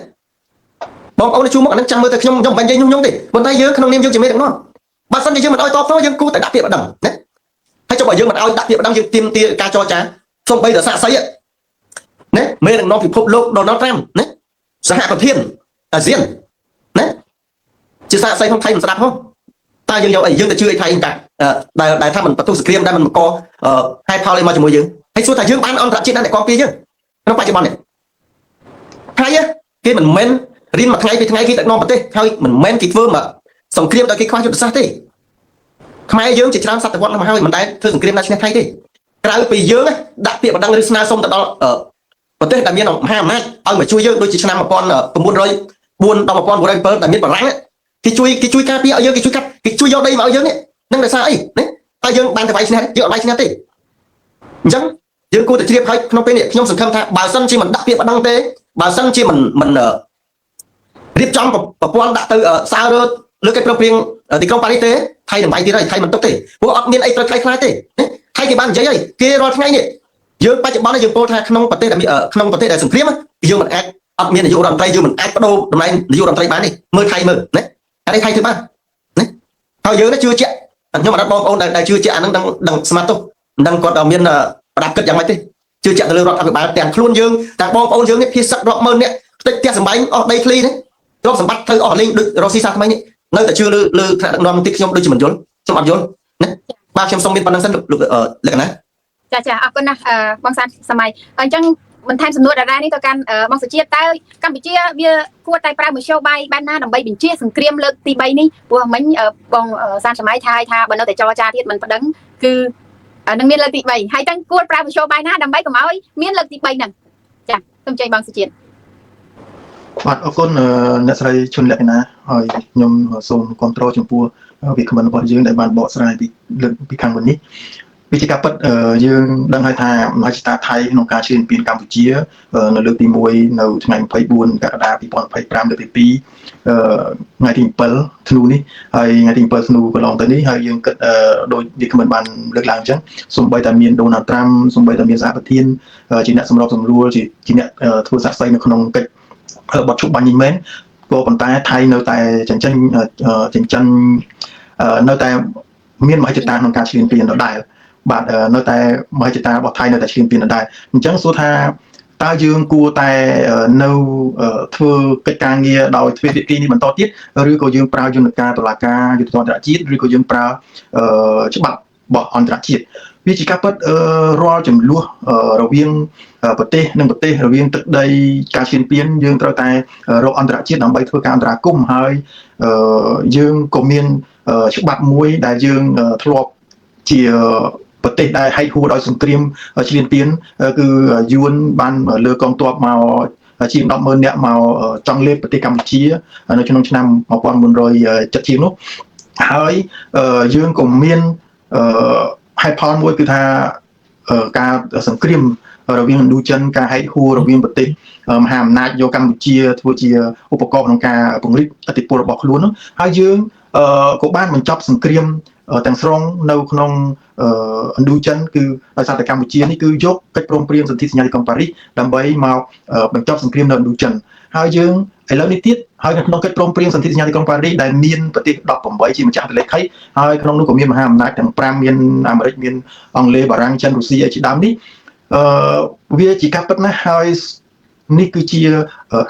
បងប្អូននៅជួរមុខអាហ្នឹងចាំមើលតែខ្ញុំខ្ញុំបាញ់និយាយញុះញង់ទេប៉ុន្តែយើងក្នុងនាមយើងជាមេដឹកនាំបើសិនជាយើងមិនឲ្យតបតយើងគួរតែដាក់ពាក្យប្តឹងណាហើយចុះបើយើងមិនឲ្យដាក់ពាក្យប្តឹងយើងទាមទារការចរចាសូម្បីតែសាក់សីណាមេដឹកនាំពិភពលោកដូណាល់ត្រាំណាសហប្រធានអាស៊ានណាជាសាក់សីក្នុងថៃមិនស្ដាប់ហ៎តើយើងយកអីយើងទៅជឿអីថៃតាដែលដែលថាមិនបន្ទុះសង្គ្រាមដែលមិនបង្កហេតុផលអីមកជាមួយយើងហើយសួរថាយើងបានអន្តរជាតិណាដែលគាំពារយើងក្នុងបច្ចុប្បន្ននេះថៃគេមិនមែនរៀនមួយថ្ងៃពីរថ្ងៃគេដឹកនាំប្រទេសហើយមិនមែនគេធ្វើមកសង្គ្រាមដោយគេខ្វះយុទ្ធសាស្ត្រទេខ្មែរយើងជាច្រើនសតវត្សមកហើយមិនដែលធ្វើសង្គ្រាមណាឈ្នះថៃទេក្រៅពីយើងដាក់ពាក្យបណ្ដឹងឬស្នើសុំទៅដល់ប្រទេសដែលមានមហាអំណាចឲ្យមកជួយយើងដូចជាឆ្នាំ1904ដល់1907ដែលមានបារាំងគេជួយគេជួយការពារឲ្យយើងគេជួយកាត់គេជួយយកដីមកឲ្យយើងនេះនឹងដោយសារអីណាតែយើងបានទៅវាយឈ្នះយើងអត់វាយឈ្នះទេអញ្ចឹងយើងគួរតែជ្រាបឲ្យក្នុងពេលនេះខ្ញុំសង្ឃឹមថាបើសិនជាមិនដាក់ពាក្យបណ្ដឹងទេបើសិនជាមិនមិនរៀបចំប្រព័ន្ធដាក់ទៅសាររើលើកិច្ចព្រមព្រៀងទីក្រុងប៉ារីសទេថៃនឹងវាយទៀតហើយថៃមិនទុកទេព្រោះអត់មានអីត្រូវថៃខ្លាចទេថៃគេបាននិយាយហើយគេរាល់ថ្ងៃនេះយើងបច្ចុប្បន្នយើងពោលថាក្នុងប្រទេសដែលក្នុងប្រទេសដែលសង្គ្រាមយើងមិនអាចអត់មាននាយករដ្ឋមន្ត្រីយើងមិនអាចបដូរតំណែងនាយករដ្ឋមន្ត្រីបានទេមើលថៃមើលណាអានេះថៃធ្វើបានណាហើយយើងនេះជឿជាក់ខ្ញុំអត់បងប្អូនដែលជឿជាក់អានឹងដឹងដឹងស្មាតទោសមិនដឹងគាត់មានប្រដាប់គិតយ៉ាងម៉េចទេជឿជាក់ទៅលើរដ្ឋាភិបាលទាំងខ្លួនយើងទាំងបងប្អូនយើងនេះភាសឹករាប់ម៉ឺននាក់ផ្ទិចផ្ទះសម្បែងអស់ដីធ្លីនេះទ្រព្យសម្បត្តិត្រូវអស់លេងដូចរស់ស៊ីសាថ្មីនេះនៅតែជឿលើលើថ្នាក់ដឹកនាំទីខ្ញុំដូចជាមិនយល់ខ្ញុំអត់យល់ណាបាទខ្ញុំសូមមានប៉ុណ្្នឹងសិនលោកលក្ខណៈ ចាចាអរគុណណាស់បងសានសម័យអញ្ចឹងបន្ថែមសំណួរដដែលនេះទៅកាន់បងសុជាតិតើកម្ពុជាវាគួរតែប្រើមធ្យោបាយបែបណាដើម្បីបញ្ជាសង្គ្រាមលើកទី3នេះព្រោះមិញបងសានសម័យថាថាបើនៅតែចរចាទៀតមិនប្តឹងគឺនឹងមានលើកទី3ហើយតើគួរប្រើមធ្យោបាយណាដើម្បីកុំឲ្យមានលើកទី3ហ្នឹងចាសូមជ័យបងសុជាតិ បាទអរគុណអ្នកស្រីឈុនលក្ខណាហើយខ្ញុំសូមគ្រប់គ្រងចំពោះវាគ្មិនរបស់យើងដែលបានបកស្រាយពីលើកពីខាងមុននេះវាជាការពិតយើងដឹងហើយថាមហិច្ឆតាថៃក្នុងការឈ្លានពានកម្ពុជានៅលើកទី1នៅថ្ងៃ24កក្កដា2025លើកទី2ថ្ងៃទី7ធ្នូនេះហើយថ្ងៃទី7ធ្នូកន្លងទៅនេះហើយយើងគិតដោយវាគ្មិនបានលើកឡើងអញ្ចឹងសូម្បីតែមានដូណាល់ត្រាំសូម្បីតែមានសហប្រធានជាអ្នកសម្របសម្រួលជាអ្នកធ្វើសាក្សីនៅក្នុងកិច្ចបទឈប់បាញ់នេះមែនក៏ប៉ុន្តែថៃនៅតែចិញ្ចឹមចិញ្ចឹមនៅតែមានមហិច្ឆតាក្នុងការឈ្លានពានដដែលបាទនៅតែមហិច្ឆតារបស់ថៃនៅតែឈ្លានពានដដែលអញ្ចឹងសួរថាតើយើងគួរតែនៅធ្វើកិច្ចការងារដោយទ្វេភាគីនេះបន្តទៀតឬក៏យើងប្រើយន្តការតុលាការយុត្តិធម៌អន្តរជាតិឬក៏យើងប្រើច្បាប់របស់អន្តរជាតិវាជាការពិតរាល់ចំនួនរវាងប្រទេសនិងប្រទេសរវាងទឹកដីការឈ្លានពានយើងត្រូវតែរកអន្តរជាតិដើម្បីធ្វើការអន្តរាគមន៍ហើយយើងក៏មានច្បាប់មួយដែលយើងធ្លាប់ជាប្រទេសដែលហែកហួរដោយសង្គ្រាមឈ្លានពានគឺយួនបានលើកងទ័ពមកជាង100,000នាក់មកចង់លេបប្រទេសកម្ពុជានៅក្នុងឆ្នាំ1970ជាងនោះហើយយើងក៏មានហេតុផលមួយគឺថាការសង្គ្រាមរវាងឥណ្ឌូចិនការហែកហួររវាងប្រទេសមហាអំណាចយកកម្ពុជាធ្វើជាឧបករណ៍ក្នុងការពង្រីកឥទ្ធិពលរបស់ខ្លួននោះហើយយើងក៏បានបញ្ចប់សង្គ្រាមទាំងស្រុងនៅក្នុងឥណ្ឌូចិនគឺដោយសារតែកម្ពុជានេះគឺយកកិច្ចព្រមព្រៀងសន្ធិសញ្ញាទីក្រុងប៉ារីសដើម្បីមកបញ្ចប់សង្គ្រាមនៅឥណ្ឌូចិនហើយយើង ឥឡូវនេះទៀតហើយនៅក្នុងកិច្ចព្រមព្រៀងសន្ធិសញ្ញាទីក្រុងប៉ារីសដែលមានប្រទេស18ជាម្ចាស់លេខីហើយក្នុងនោះក៏មានមហាអំណាចទាំង5មានអាមេរិកមានអង់គ្លេសបារាំងចិនរុស្ស៊ីជាដើមនេះអឺវាជាការពិតណាស់ហើយនេះគឺជា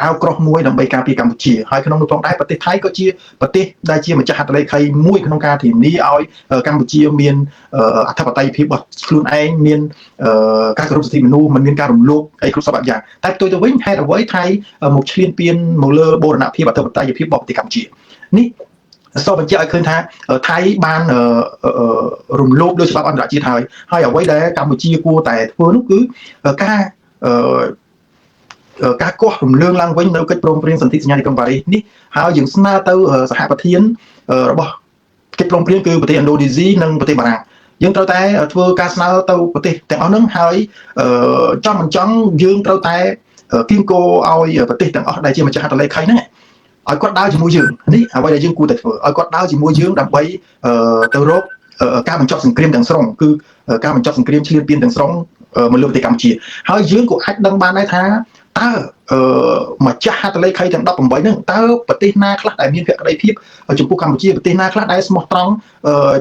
អាវក្រោះមួយដើម្បីការពារកម្ពុជាហើយក្នុងនោះផងដែរប្រទេសថៃក៏ជាប្រទេសដែលជាម្ចាស់ហត្ថលេខីមួយក្នុងការធានាឲ្យកម្ពុជាមានអធិបតេយ្យភាពរបស់ខ្លួនឯងមានការគោរពសិទ្ធិមនុស្សមិនមានការរំលោភអីគ្រប់សពបែបយ៉ាងតែផ្ទុយទៅវិញហេតុអ្វីថៃមកឈ្លានពានមកលើបូរណភាពអធិបតេយ្យភាពរបស់ប្រទេសកម្ពុជានេះសបញ្ជាក់ឲ្យឃើញថាថៃបានរំលោភលើច្បាប់អន្តរជាតិហើយហើយអ្វីដែលកម្ពុជាគួរតែធ្វើនោះគឺការការកោះរំលើងឡើងវិញនៅកិច្ចព្រមព្រៀងសន្ធិសញ្ញាទីក្រុងប៉ារីសនេះហើយយើងស្នើទៅសហប្រធានរបស់កិច្ចព្រមព្រៀងគឺប្រទេសឥណ្ឌូនេស៊ីនិងប្រទេសបារាំងយើងត្រូវតែធ្វើការស្នើទៅប្រទេសទាំងអស់ហ្នឹងហើយចង់មិនចង់យើងត្រូវតែគៀងគោឲ្យប្រទេសទាំងអស់ដែលជាម្ចាស់ហត្ថលេខីហ្នឹងឲ្យគាត់ដើរជាមួយយើងនេះអ្វីដែលយើងគួរតែធ្វើឲ្យគាត់ដើរជាមួយយើងដើម្បីទៅរកការបញ្ចប់សង្គ្រាមទាំងស្រុងគឺការបញ្ចប់សង្គ្រាមឈ្លានពានទាំងស្រុងមកលើប្រទេសកម្ពុជាហើយយើងក៏អាចដឹងបានដែរថាតើម្ចាស់ហត្ថលេខីទាំង18ហ្នឹងតើប្រទេសណាខ្លះដែលមានភក្ដីភាពចំពោះកម្ពុជាប្រទេសណាខ្លះដែលស្មោះត្រង់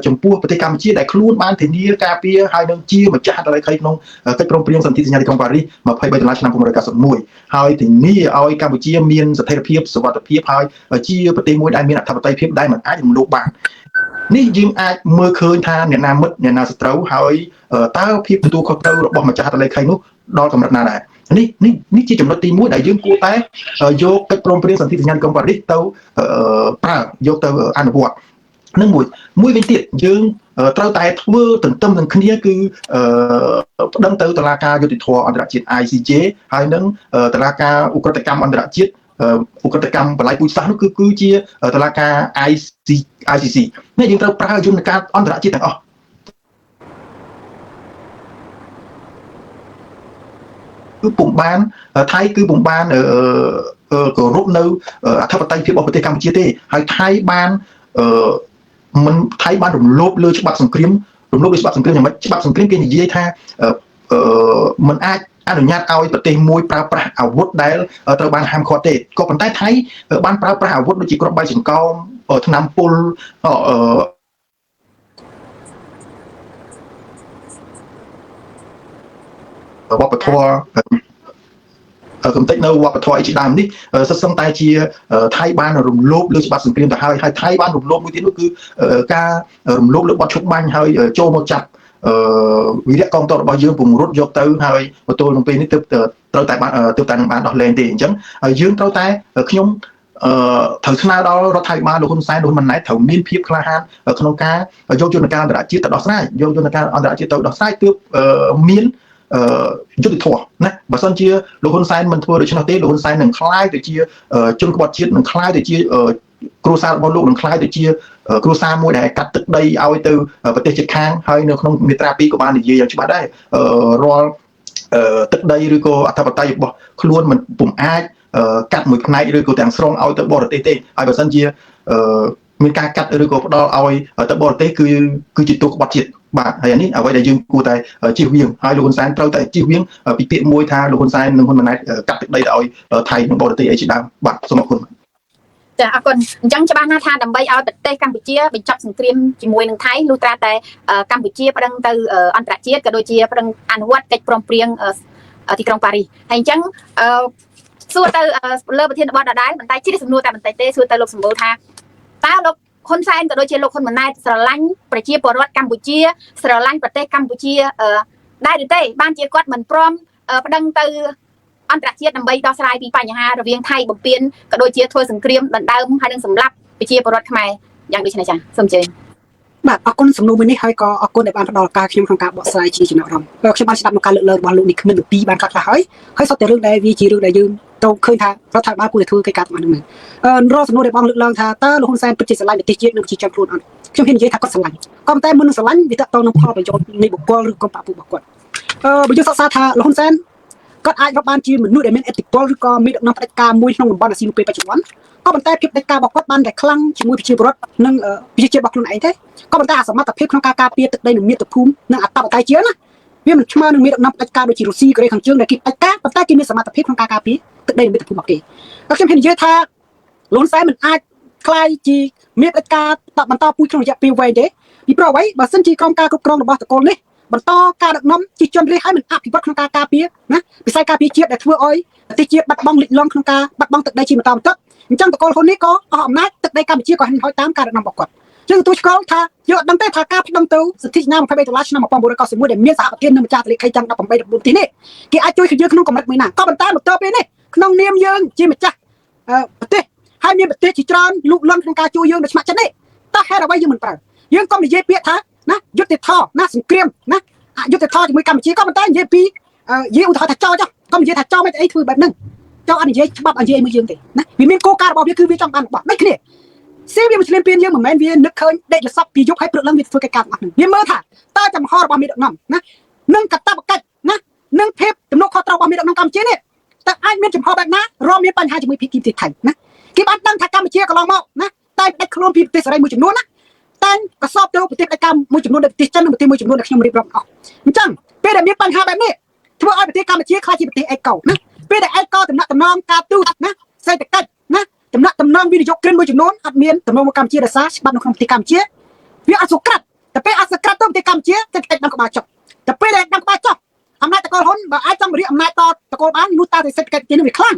ចំពោះប្រទេសកម្ពុជាដែលខ្លួនបានធានាការពារហើយនឹងជាម្ចាស់ហត្ថលេខីក្នុងកិច្ចព្រមព្រៀងសន្ធិសញ្ញាទីក្រុងប៉ារីស23ដុល្លារឆ្នាំ1991ហើយធានាឲ្យកម្ពុជាមានស្ថិរភាពសុវត្ថិភាពហើយជាប្រទេសមួយដែលមានអធិបតេយ្យភាពដែលមិនអាចរំលោភបាននេះយើងអាចមើលឃើញថាអ្នកណាមិត្តអ្នកណាសត្រូវហើយតើភាពទទួលខុសត្រូវរបស់ម្ចាស់ហត្ថលេខីនោះដល់កម្រិតណាដែរនេះនេះនេះជាចំណុចទី1ដែលយើងគួរតែយកកិច្ចព្រមព្រៀងសន្ធិសញ្ញាទីក្រុងប៉ារីសទៅប្រើយកទៅអនុវត្តនឹងមួយមួយវិញទៀតយើងត្រូវតែធ្វើទន្ទឹមនឹងគ្នាគឺប្តឹងទៅតុលាការយុត្តិធម៌អន្តរជាតិ ICJ ហើយនឹងតុលាការឧក្រិដ្ឋកម្មអន្តរជាតិឧក្រិដ្ឋកម្មបល័យពូជសាសន៍នោះគឺជាតុលាការ ICC នេះយើងត្រូវប្រើយន្តការអន្តរជាតិទាំងអស់គឺពុំបានថៃគឺពុំបានគោរពនៅអធិបតេយ្យភាពរបស់ប្រទេសកម្ពុជាទេហើយថៃបានមិនថៃបានរំលោភលើច្បាប់សង្គ្រាមរំលោភលើច្បាប់សង្គ្រាមយ៉ាងម៉េចច្បាប់សង្គ្រាមគេនិយាយថាមិនអាចអនុញ្ញាតឲ្យប្រទេសមួយប្រើប្រាស់អាវុធដែលត្រូវបានហាមឃាត់ទេក៏ប៉ុន្តែថៃបានប្រើប្រាស់អាវុធដូចជាគ្រាប់បែកចង្កោមថ្នាំពុលវប្បធម៌កំតិចនៅវប្បធម៌អីជាដើមនេះសិតសឹងតែជាថៃបានរំលោភលើច្បាប់សង្គ្រាមទៅហើយហើយថៃបានរំលោភមួយទៀតនោះគឺការរំលោភលើបទឈប់បាញ់ហើយចូលមកចាប់វីរៈកងទ័ពរបស់យើងពង្រត់យកទៅហើយមកទល់នឹងពេលនេះទើបត្រូវតែបានទើបតែនឹងបានដោះលែងទេអញ្ចឹងហើយយើងត្រូវតែខ្ញុំត្រូវស្នើដល់រដ្ឋាភិបាលលោកហ៊ុនសែនលោកហ៊ុនម៉ាណែតត្រូវមានភាពក្លាហានក្នុងការយកយន្តការអន្តរជាតិទៅដោះស្រាយយកយន្តការអន្តរជាតិទៅដោះស្រាយទើបមានយុត្តិធម៌ណាបើសិនជាលោកហ៊ុនសែនមិនធ្វើដូច្នោះទេលោកហ៊ុនសែននឹងក្លាយទៅជាជនក្បត់ជាតិនឹងក្លាយទៅជាគ្រួសាររបស់លោកនឹងក្លាយទៅជាគ្រួសារមួយដែលកាត់ទឹកដីឲ្យទៅប្រទេសជិតខាងហើយនៅក្នុងមាត្រា2ក៏បាននិយាយយ៉ាងច្បាស់ដែររាល់ទឹកដីឬក៏អធិបតេយ្យរបស់ខ្លួនមិនពុំអាចកាត់មួយផ្នែកឬក៏ទាំងស្រុងឲ្យទៅបរទេសទេហើយបើសិនជាមានការកាត់ឬក៏ផ្ដល់ឲ្យទៅបរទេសគឺជាទោសក្បត់ជាតិបាទហើយនេះអ្វីដែលយើងគួរតែជៀសវាងហើយលោកហ៊ុនសែនត្រូវតែជៀសវាងពីពាក្យមួយថាលោកហ៊ុនសែននិងហ៊ុនម៉ាណែតកាត់ទឹកដីទៅឲ្យថៃនិងបរទេសអីជាដើមបាទសូមអរគុណចាអរគុណអញ្ចឹងច្បាស់ណាស់ថាដើម្បីឲ្យប្រទេសកម្ពុជាបញ្ចប់សង្គ្រាមជាមួយនឹងថៃលុះត្រាតែកម្ពុជាប្តឹងទៅអន្តរជាតិក៏ដូចជាប្តឹងអនុវត្តកិច្ចព្រមព្រៀងទីក្រុងប៉ារីសហើយអញ្ចឹងសួរទៅលើប្រធានបទដដែលប៉ុន្តែជាសំណួរតែបន្តិចទេសួរទៅលោកសម្បូរថាតើលោកហ៊ុនសែនក៏ដូចជាលោកហ៊ុនម៉ាណែតស្រឡាញ់ប្រជាពលរដ្ឋកម្ពុជាស្រឡាញ់ប្រទេសកម្ពុជាដែរឬទេបានជាគាត់មិនព្រមប្តឹងទៅអន្តរជាតិដើម្បីដោះស្រាយពីបញ្ហារវាងថៃបំពេញក៏ដូចជាធ្វើសង្គ្រាមដណ្ដើមហើយនឹងសម្លាប់ប្រជាពលរដ្ឋខ្មែរយ៉ាងដូចនេះចាសូមអញ្ជើញបាទអរគុណសំណួរមួយនេះហើយក៏អរគុណដែលបានផ្ដល់ឱកាសខ្ញុំក្នុងការបកស្រាយជាចំណាប់អារម្មណ៍ខ្ញុំបានស្ដាប់នៅការលើកឡើងរបស់លោកនេះគ្មានពីបានខ្លះៗហើយហើយសុទ្ធតែរឿងដែលវាជារឿងដែលយើងត្រូវឃើញថារដ្ឋាភិបាលគួរតែធ្វើកិច្ចការទាំងអស់ហ្នឹងមែនរាល់សំណួរដែលបងលើកឡើងថាតើលោកហ៊ុនសែនពិតជាស្រឡាញ់ប្រទេសជាតិនិងប្រជាជនខ្លួនអត់ខ្ញុំហ៊ាននិយាយថាគាត់ស្រឡាញ់ក៏ប៉ុន្តែមុននឹងស្រឡាញ់វាទាក់ទងនឹងផលប្រយោជន៍នៃបុគ្គលឬក្រុមបក្សពួករបស់គាត់បើយើងសិក្សាថាលោកហ៊ុនសែនគាត់អាចរាប់បានជាមនុស្សដែលមានឥទ្ធិពលឬក៏មានដឹកនាំផ្ដាច់ការមួយក្នុងតំបន់អាស៊ីនៅពេលបច្ចុប្បន្នក៏ប៉ុន្តែភាពផ្ដាច់ការរបស់គាត់បានតែខ្លាំងជាមួយប្រជាពលរដ្ឋនិងប្រជាជាតិរបស់ខ្លួនឯងទេក៏ប៉ុន្តែអសមត្ថភាពក្នុងការការពារទឹកដីនិងមាតុភូមិនិងអតបតៃជាតិណាវាមិនឆ្មើនឹងមានដឹកនាំផ្ដាច់ការដូចជារុស្ស៊ីកូរ៉េខាងជើងដែលគេផ្ដាច់ការប៉ុន្តែគេមានសមត្ថភាពក្នុងការការពារទឹក ទឹកដីមាតុភូមិរបស់គេខ្ញុំហ៊ាននិយាយថាលន់សែនមិនអាចក្លាយជាមានផ្ដាច់ការបន្តពូជក្នុងរយៈពេលវែងទេពីព្រោះអ្វីបើសិនជាក្រុមការគ្រប់គ្រងរបស់តកូលនេះបន្តការដឹកនាំជាជនរាជឲ្យមិនអភិវឌ្ឍក្នុងការការពារណាវិស័យការពារជាតិដែលធ្វើឲ្យប្រទេសជាតិបាត់បង់លិចលង់ក្នុងការបាត់បង់ទឹកដីជាបន្តបន្ទាប់អញ្ចឹងតកូលហ៊ុននេះក៏អស់អំណាចទឹកដីកម្ពុជាក៏ហិនហោចតាមការដឹកនាំរបស់គាត់យើងទទួលស្គាល់ថាយើងអត់ដឹងទេថាការប្តឹងទៅសិទ្ធិឆ្នាំ23ដុល្លារឆ្នាំ1991ដែលមានសហប្រធាននិងម្ចាស់លេខីទាំង18 14ទីនេះគេអាចជួយយើងក្នុងកម្រិតមួយណាក៏ប៉ុន្តែមកទល់ពេលនេះក្នុងនាមយើងជាម្ចាស់ប្រទេសហើយមានប្រទេសជាច្រើនលូកលាន់ក្នុងការជួយយើងដោយស្ម័គ្រចិត្តនេះតើហេតុអ្វីយើងមិនប្រើយើងកុំនិយាយពាក្យថាណាយុត្តិធម៌ណាសង្គ្រាមណាអយុត្តិធម៌ជាមួយកម្ពុជាក៏ប៉ុន្តែនិយាយពីនិយាយឧទាហរណ៍ថាចោចកុំនិយាយថាចោមិនអីធ្វើបែបហ្នឹងចោអត់និយាយច្បាប់អត់និយាយមួយយើងទេណាវាមានគោលការណ៍របស់វាគឺវាចង់បានរបស់ដូចគ្នាសេវាមួយឆ្លៀនពៀនយើងមិនមែនវានឹកឃើញដេកលសប់ពីយប់ហើយព្រឹកឡើងវាធ្វើកិច្ចការទាំងអស់ហ្នឹងវាមើលថាតើចំហរបស់មេដឹកនាំណានឹងកតបកិច្ចណានឹងភាពទំនួលខុសត្រូវរបស់មេដឹកនាំកម្ពុជានេះតើអាចមានចំហបែបណារមមានបញ្ហាជាមួយភាគីប្រទេសថៃណាគេបានដឹងថាកម្ពុជាកន្លងមកណាតែផ្ដាច់ខ្លួនពីប្រទេសសេរីមួយចំនួនណាតែកសបទៅប្រទេសផ្ដាច់ការមួយចំនួនដូចប្រទេសចិននិងប្រទេសមួយចំនួនដែលខ្ញុំរៀបរាប់អស់អញ្ចឹងពេលដែលមានបញ្ហាបែបនេះធ្វើឲ្យប្រទេសកម្ពុជាក្លាយជាប្រទេសឯកោណាពេលដែលឯកោតំណតំណងការទូតណាសេដ្ឋកិច្ចណាតំណតំណងវិនិយោគគ្រិនមួយចំនួនអត់មានតំណងមកកម្ពុជាដោយសារច្បាប់នៅក្នុងប្រទេសកម្ពុជាវាអត់សុក្រិតតែពេលអត់សុក្រិតទៅប្រទេសកម្ពុជាសេដ្ឋកិច្ចដល់ក្បាលចុះតែពេលដែលដល់ក្បាលចុះអំណាចតកូលហ៊ុនបើអាចចង់រៀបអំណាចតតកូលបាននោះតើសេដ្ឋកិច្ចប្រទេសនេះវាខ្លាំ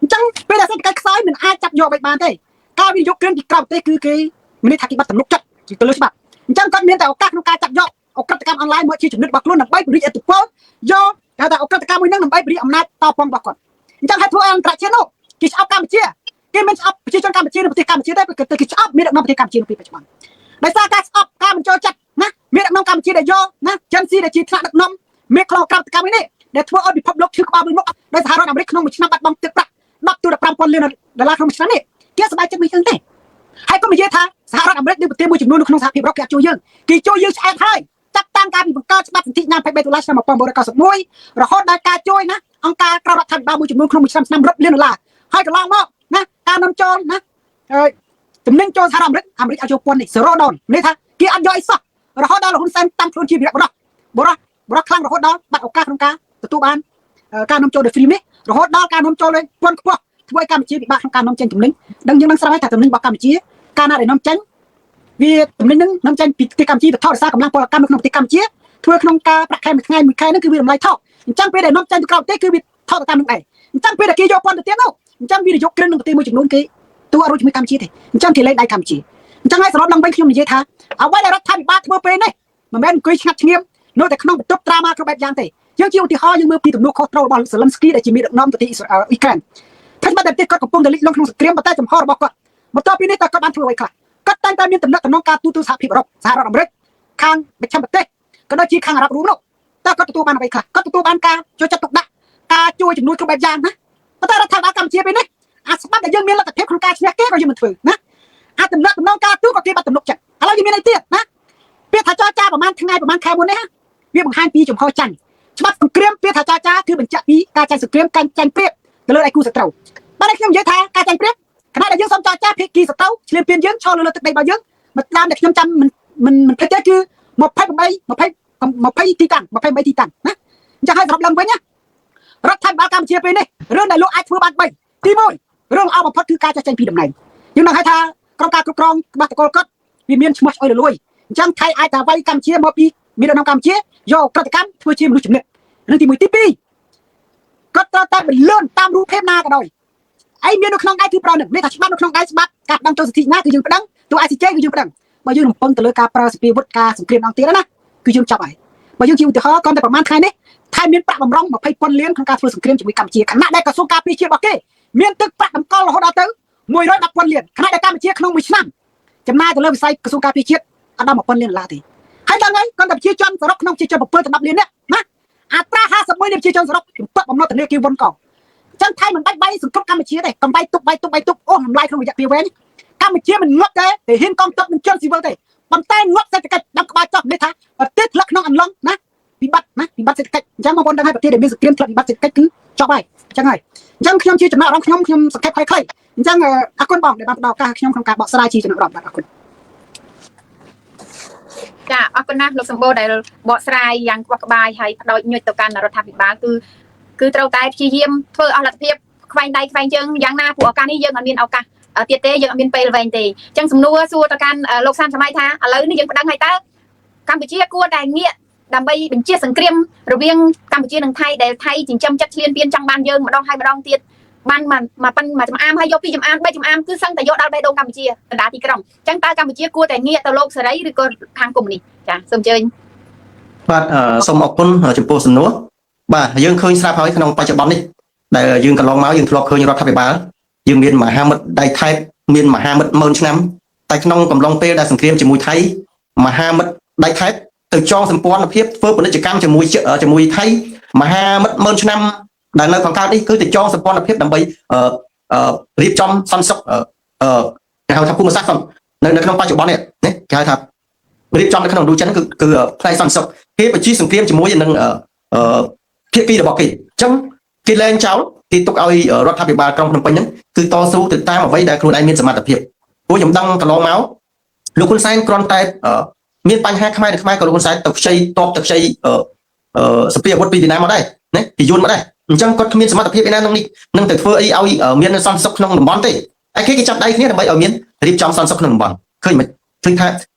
ងអញ្ចឹងពេលដែលសេដ្ឋកិច្ចខ្សោយមិនអាចចាប់យកអ្វីបានទេការវិនិយោគគ្រិនពីក្រៅប្រទេសគឺគេមានន័យថាគេបាត់ទំនុកចិត្តទៅលើច្បាប់អញ្ចឹងគាត់មានតែឱកាសក្នុងការចាប់យកអក្រិតកម្មអនឡាញមកជាចំណិតរបស់ខ្លួនដើម្បីពង្រីកឥទ្ធិពលយកគេថាអក្រិតកម្មមួយហ្នឹងដើម្បីពង្រីកអំណាចតពងរបស់គាត់អញ្ចឹងឲ្យធ្វើឲ្យអន្តរជាតិនោះគេស្អប់កម្ពុជាគេមិនស្អប់ប្រជាជនកម្ពុជានៅប្រទេសកម្ពុជាទេគេស្អប់មានដឹកនាំប្រទេសកម្ពុជានៅពេលបច្ចុប្បន្នដោយសារការស្អប់ការមិនចូលចិត្តណាមានដឹកនាំកម្ពុជាដែលយកណាចិនស៊ីដែលជាថ្នាក់ដឹកនាំមានខ្លងក្រាបកម្មនេះដែលធ្វើឲ្យពិភពលោកឈឺក្បាលមួយមុខដោយសហរដ្ឋអាមេរិកក្នុងមួយឆ្នាំបាត់បង់ទឹកប្រាក់10ទៅ15,000លានដុល្លារក្នុងមួយឆ្នាំនេះគេសប្បាយចិត្តមួយយើងទេហើយក៏និយាយថាសហរដ្ឋអាមេរិកនិងប្រទេសមួយចំនួននៅក្នុងសហភាពអឺរ៉ុបគេអត់ជួយយើងគេជួយយើងឆ្អែតហើយចាប់តាំងការពីបង្កើតច្បាប់សន្ធិញ្ញា23ដុល្លារឆ្នាំ1991រហូតដល់ការជួយណាអង្គការក្រៅរដ្ឋាភិបាលមួយចំនួនក្នុងមួយឆ្នាំឆ្នាំរាប់លានដុល្លារហើយកន្លងមកណាការនាំចូលណាហើយទំនិញចូលសហរដ្ឋអាមេរិកអាមេរិកអត់យកពន្ធនេះ0ដុល្លារនេះថាគេអត់យកអីសោះរហូតដល់ហ៊ុនសែនតាំងខ្លួនជាវីរៈបុរសបុរសបុរសខ្លាំងរហូតដល់បាត់ឱកាសក្នុងការទទួលបានការនាំចូលដោយ free នេះរហូតដល់ការនាំចូលដោយពន្ធខ្ពស់ធ្វើឲ្យកម្ពុជាពិបាកក្នុងការនាំចេញទំនិញដឹងយើងនឹងស្រាប់ហើយថាទំនិញរបស់កម្ពុជាកាលណាដែលនាំចេញវាទំនិញនឹងនាំចេញពីប្រទេសកម្ពុជាទៅថតរសារកម្លាំងពលកម្មនៅក្នុងប្រទេសកម្ពុជាធ្វើក្នុងការប្រាក់ខែមួយថ្ងៃមួយខែហ្នឹងគឺវាតម្លៃថោកអញ្ចឹងពេលដែលនាំចេញទៅក្រៅប្រទេសគឺវាថោកទៅតាមនឹងឯងអញ្ចឹងពេលដែលគេយកពន្ធទៅទៀតនោះអញ្ចឹងវិនិយោគគ្រិននឹងប្រទេសមួយចំនួនគេទូអត់រួចជាមួយកម្ពុជាទេអញ្ចឹងគេលែងដៃកម្ពុជាអញ្ចឹងហើយសរុបឡើងវិញខ្ញុំនិយាយថាអ្វីដែលរដ្ឋាភិបាលធ្វើពេលនេះមិនមែនអង្គុយឆ្ងាត់ឆ្ងៀមនៅតែក្នុងបន្ទប់ត្រាម៉ាគ្រប់បែបយ៉ាងទេយើងជាឧទាហរណ៍យើងមើលពីទំនួលខុសត្រូវរបស់សេលិនស្គីដែលជាមេដឹកនាំប្រទេសអ៊ុយក្រែនថាបាត់តែប្រទេសគាត់កំពុងតែលិចលង់ក្នុងសង្គ្រាមប៉ុន្តែចំហរបស់គាត់បន្ទាប់ពីនេះតើគាត់បានធ្វើអ្វីខ្លះគាត់តែងតែមានទំនាក់ទំនងការទូតសហភាពអឺរ៉ុបសហរដ្ឋអាមេរិកខាងមជ្ឈិមប្រទេសក៏ដូចជាខាងអារ៉ាប់រួមនោះតើគាត់ទទួលបានអ្វីខ្លះគាត់ទទួលបានការចូលចិត្តទុកដាក់ការជួយជំនួយគ្រប់បែបយ៉ាងណាប៉ុន្តែរដ្ឋាភិបាលកម្ពុជាពេលនេះអាច្បាប់ដែលយើងមានលទ្ធភាពក្នុងការឈ្នះគេក៏យើងមិនធ្វើណាអាទំនាក់ទំនងការទូតក៏គេបាត់ទំនុកចិត្តឥឡូវយើងមានអីទៀតណាពាក្យថាចរចាប្រហែលថ្ងៃប្រហែលខែមុននេះវាបង្ហាញពីចំហចាញ់ច្បាប់សង្គ្រាមពាក្យថាចរចាគឺបញ្ជាក់ពីការចាញ់សង្គ្រាមការចាញ់ប្រៀបទៅលើដៃគូសត្រូវបាទខ្ញុំនិយាយថាការចាញ់ប្រៀបខណៈដែលយើងសូមចរចាភាគីសត្រូវឈ្លានពានយើងឈរលើទឹកដីរបស់យើងមកតាមដែលខ្ញុំចាំមិនមិនមិនភ្លេចទេគឺ28 20 20ទីតាំង28ទីតាំងណាអញ្ចឹងឲ្យសរុបឡើងវិញណារដ្ឋាភិបាលកម្ពុជាពេលនេះរឿងដែលលោកអាចធ្វើបាន3ទី1រឿងល្អបំផុតគឺការចាស់ចេញពីតំណែងយើងនឹងហៅថាក្រុមការគ្រប់គ្រងក្បាស់តកលគាត់វាមានឈ្មោះស្អុយរលួយអញ្ចឹងថៃអាចថាវាយកម្ពុជាមកពីមានដំណកម្ពុជាយកក្រតកម្មធ្វើជាមនុស្សចំណិតរឿងទី1ទី2គាត់ត្រូវតែបន្លឿនតាមរូបភាពណាក៏ដោយឯងមាននៅក្នុងដៃគឺប្រនឹងនេះថាច្បាប់នៅក្នុងដៃច្បាប់ការប្តឹងចូលសិទ្ធិណាគឺយើងប្តឹងទូ ICJ គឺយើងប្តឹងបើយើងរំពឹងទៅលើការប្រើសភាវុធការសង្គ្រាមអង្គទៀតណាគឺយើងចាប់ហើយបើយើងជាឧទាហរណ៍គាត់តែប្រហែលថ្ងៃនេះថៃមានប្រាក់បំរុង20,000លានក្នុងការធ្វើសង្គ្រាមជាមួយកម្ពុជាខណៈដែលក្រសួងការពារជាតិរបស់គេមានទឹកប្រាក់តម្កល់រហូតដល់ទៅ110,000លានខណៈដែលកម្ពុជាក្នុងមួយឆ្នាំចំណាយទៅលើវិស័យក្រសួងការពារជាតិអត់ដល់1,000លានដុល្លារទេហើយដល់ថ្ងៃគាត់តែប្រជាជនសរុបក្នុងប្រជាជន7ទៅ10លាននេះណាអត្រា51នៃប្រជាជនសរុបជំពាក់បំណុលធនាគារវ៉ុនកចឹងថៃមិនបាច់បាយសង្គ្រប់កម្ពុជាទេកំបាយទុកបាយទុកបាយទុកអូតម្លៃក្នុងរយៈពេលវែងកម្ពុជាមិនងាប់ទេតែហ៊ានកងទ័ពនឹងជនស៊ីវិលទេប៉ុន្តែងាប់សេដ្ឋកិច្ចដាំក្បាលចោះនេះថាប្រទេសធ្លាក់ក្នុងអន្លង់ណាវិបត្តិណាវិបត្តិសេដ្ឋកិច្ចអញ្ចឹងបងប្អូនដឹងហើយប្រទេសដែលមានសង្គ្រាមធ្លាក់វិបត្តិសេដ្ឋកិច្ចគឺចប់ហើយអញ្ចឹងហើយអញ្ចឹងខ្ញុំជាចំណាប់អារម្មណ៍ខ្ញុំខ្ញុំសង្ខេបខ្លីៗអញ្ចឹងអរគុណបងដែលបានផ្ដល់ឱកាសខ្ញុំក្នុងការបកស្រាយជាចំណាប់អារម្មណ៍បាទអរគុណ ចាអរគុណណាស់លោកសម្បូរដែលបកស្រាយយ៉ាងក្បោះក្បាយហើយផ្ដោតញុចទៅកាន់រដ្ឋាភិបាលគឺត្រូវតែព្យាយាមធ្វើអស់លទ្ធភាព ខ្វែងដៃខ្វែងជើងយ៉ាងណាព្រោះឱកាសនេះយើងអត់មានឱកាសទៀតទេយើងអត់មានពេលវែងទេអញ្ចឹងសំណួរសួរទៅកាន់លោកសាមសម័យថាឥឡូវនេះយើងប្តឹងឲ្យតើកម្ពុជាគួរតែងាកដើម្បីបញ្ជាសង្គ្រាមរវាងកម្ពុជានិងថៃដែលថៃចិញ្ចឹមចិត្តឈ្លានពានចង់បានយើងម្ដងហើយម្ដងទៀតបានមកមកប៉ិនមកចំអាមហើយយកពីចំអាមបីចំអាមគឺសឹងតែយកដល់បេះដូងកម្ពុជាកណ្ដាលទីក្រុងអញ្ចឹងតើកម្ពុជាគួរតែងាកទៅលោកសេរីឬក៏ខាងកុម្មុយនីសចាសូមអញ្ជើញ បាទសូមអរគុណចំពោះសំណួរបាទយើងឃើញស្រាប់ហើយក្នុងបច្ចុប្បន្ននេះដែលយើងកន្លងមកយើងធ្លាប់ឃើញរដ្ឋាភិបាលយើងមានមហាមិត្តដៃថែបមានមហាមិត្តម៉ឺនឆ្នាំតែក្នុងកំឡុងពេលដែលសង្គ្រាមជាមួយថៃមហាមិត្តដៃថែបទៅចងសម្ព័ន្ធភាពធ្វើពាណិជ្ជកម្មជាមួយជាមួយថៃមហាមិត្តម៉ឺនឆ្នាំដែលនៅខាងកើតនេះគឺទៅចងសម្ព័ន្ធភាពដើម្បីអឺអឺរៀបចំសន្តិសុខអឺគេហៅថាភូមិសាស្ត្រនៅក្នុងបច្ចុប្បន្ននេះណាគេហៅថារៀបចំនៅក្នុងឥណ្ឌូចិនគឺគឺផ្នែកសន្តិសុខគេបញ្ជាសង្គ្រាមជាមួយនឹងអឺភាគីរបស់គេអញ្ចឹងគេលែងចោលគេទុកឲ្យរដ្ឋាភិបាលក្រុងភ្នំពេញហ្នឹងគឺតស៊ូទៅតាមអ្វីដែលខ្លួនឯងមានសមត្ថភាពព្រោះខ្ញុំដឹងកន្លងមកលោកហ៊ុនសែនគ្រាន់តែមានបញ្ហាខ្មែរនិងខ្មែរក៏លោកហ៊ុនសែនទៅខ្ចីតបទៅខ្ចីអឺសព្រាអាវុធពីវៀតណាមមកដែរណាពីយួនមកដែរអញ្ចឹងគាត់គ្មានសមត្ថភាពឯណានឹងនេះនឹងទៅធ្វើអីឲ្យមានសន្តិសុខក្នុងតំបន់ទេឯគេគេចាប់ដៃគ្នាដើម្បីឲ្យមានរៀបចំសន្តិសុខក្នុងតំបន់ឃើញមិនឃើញថា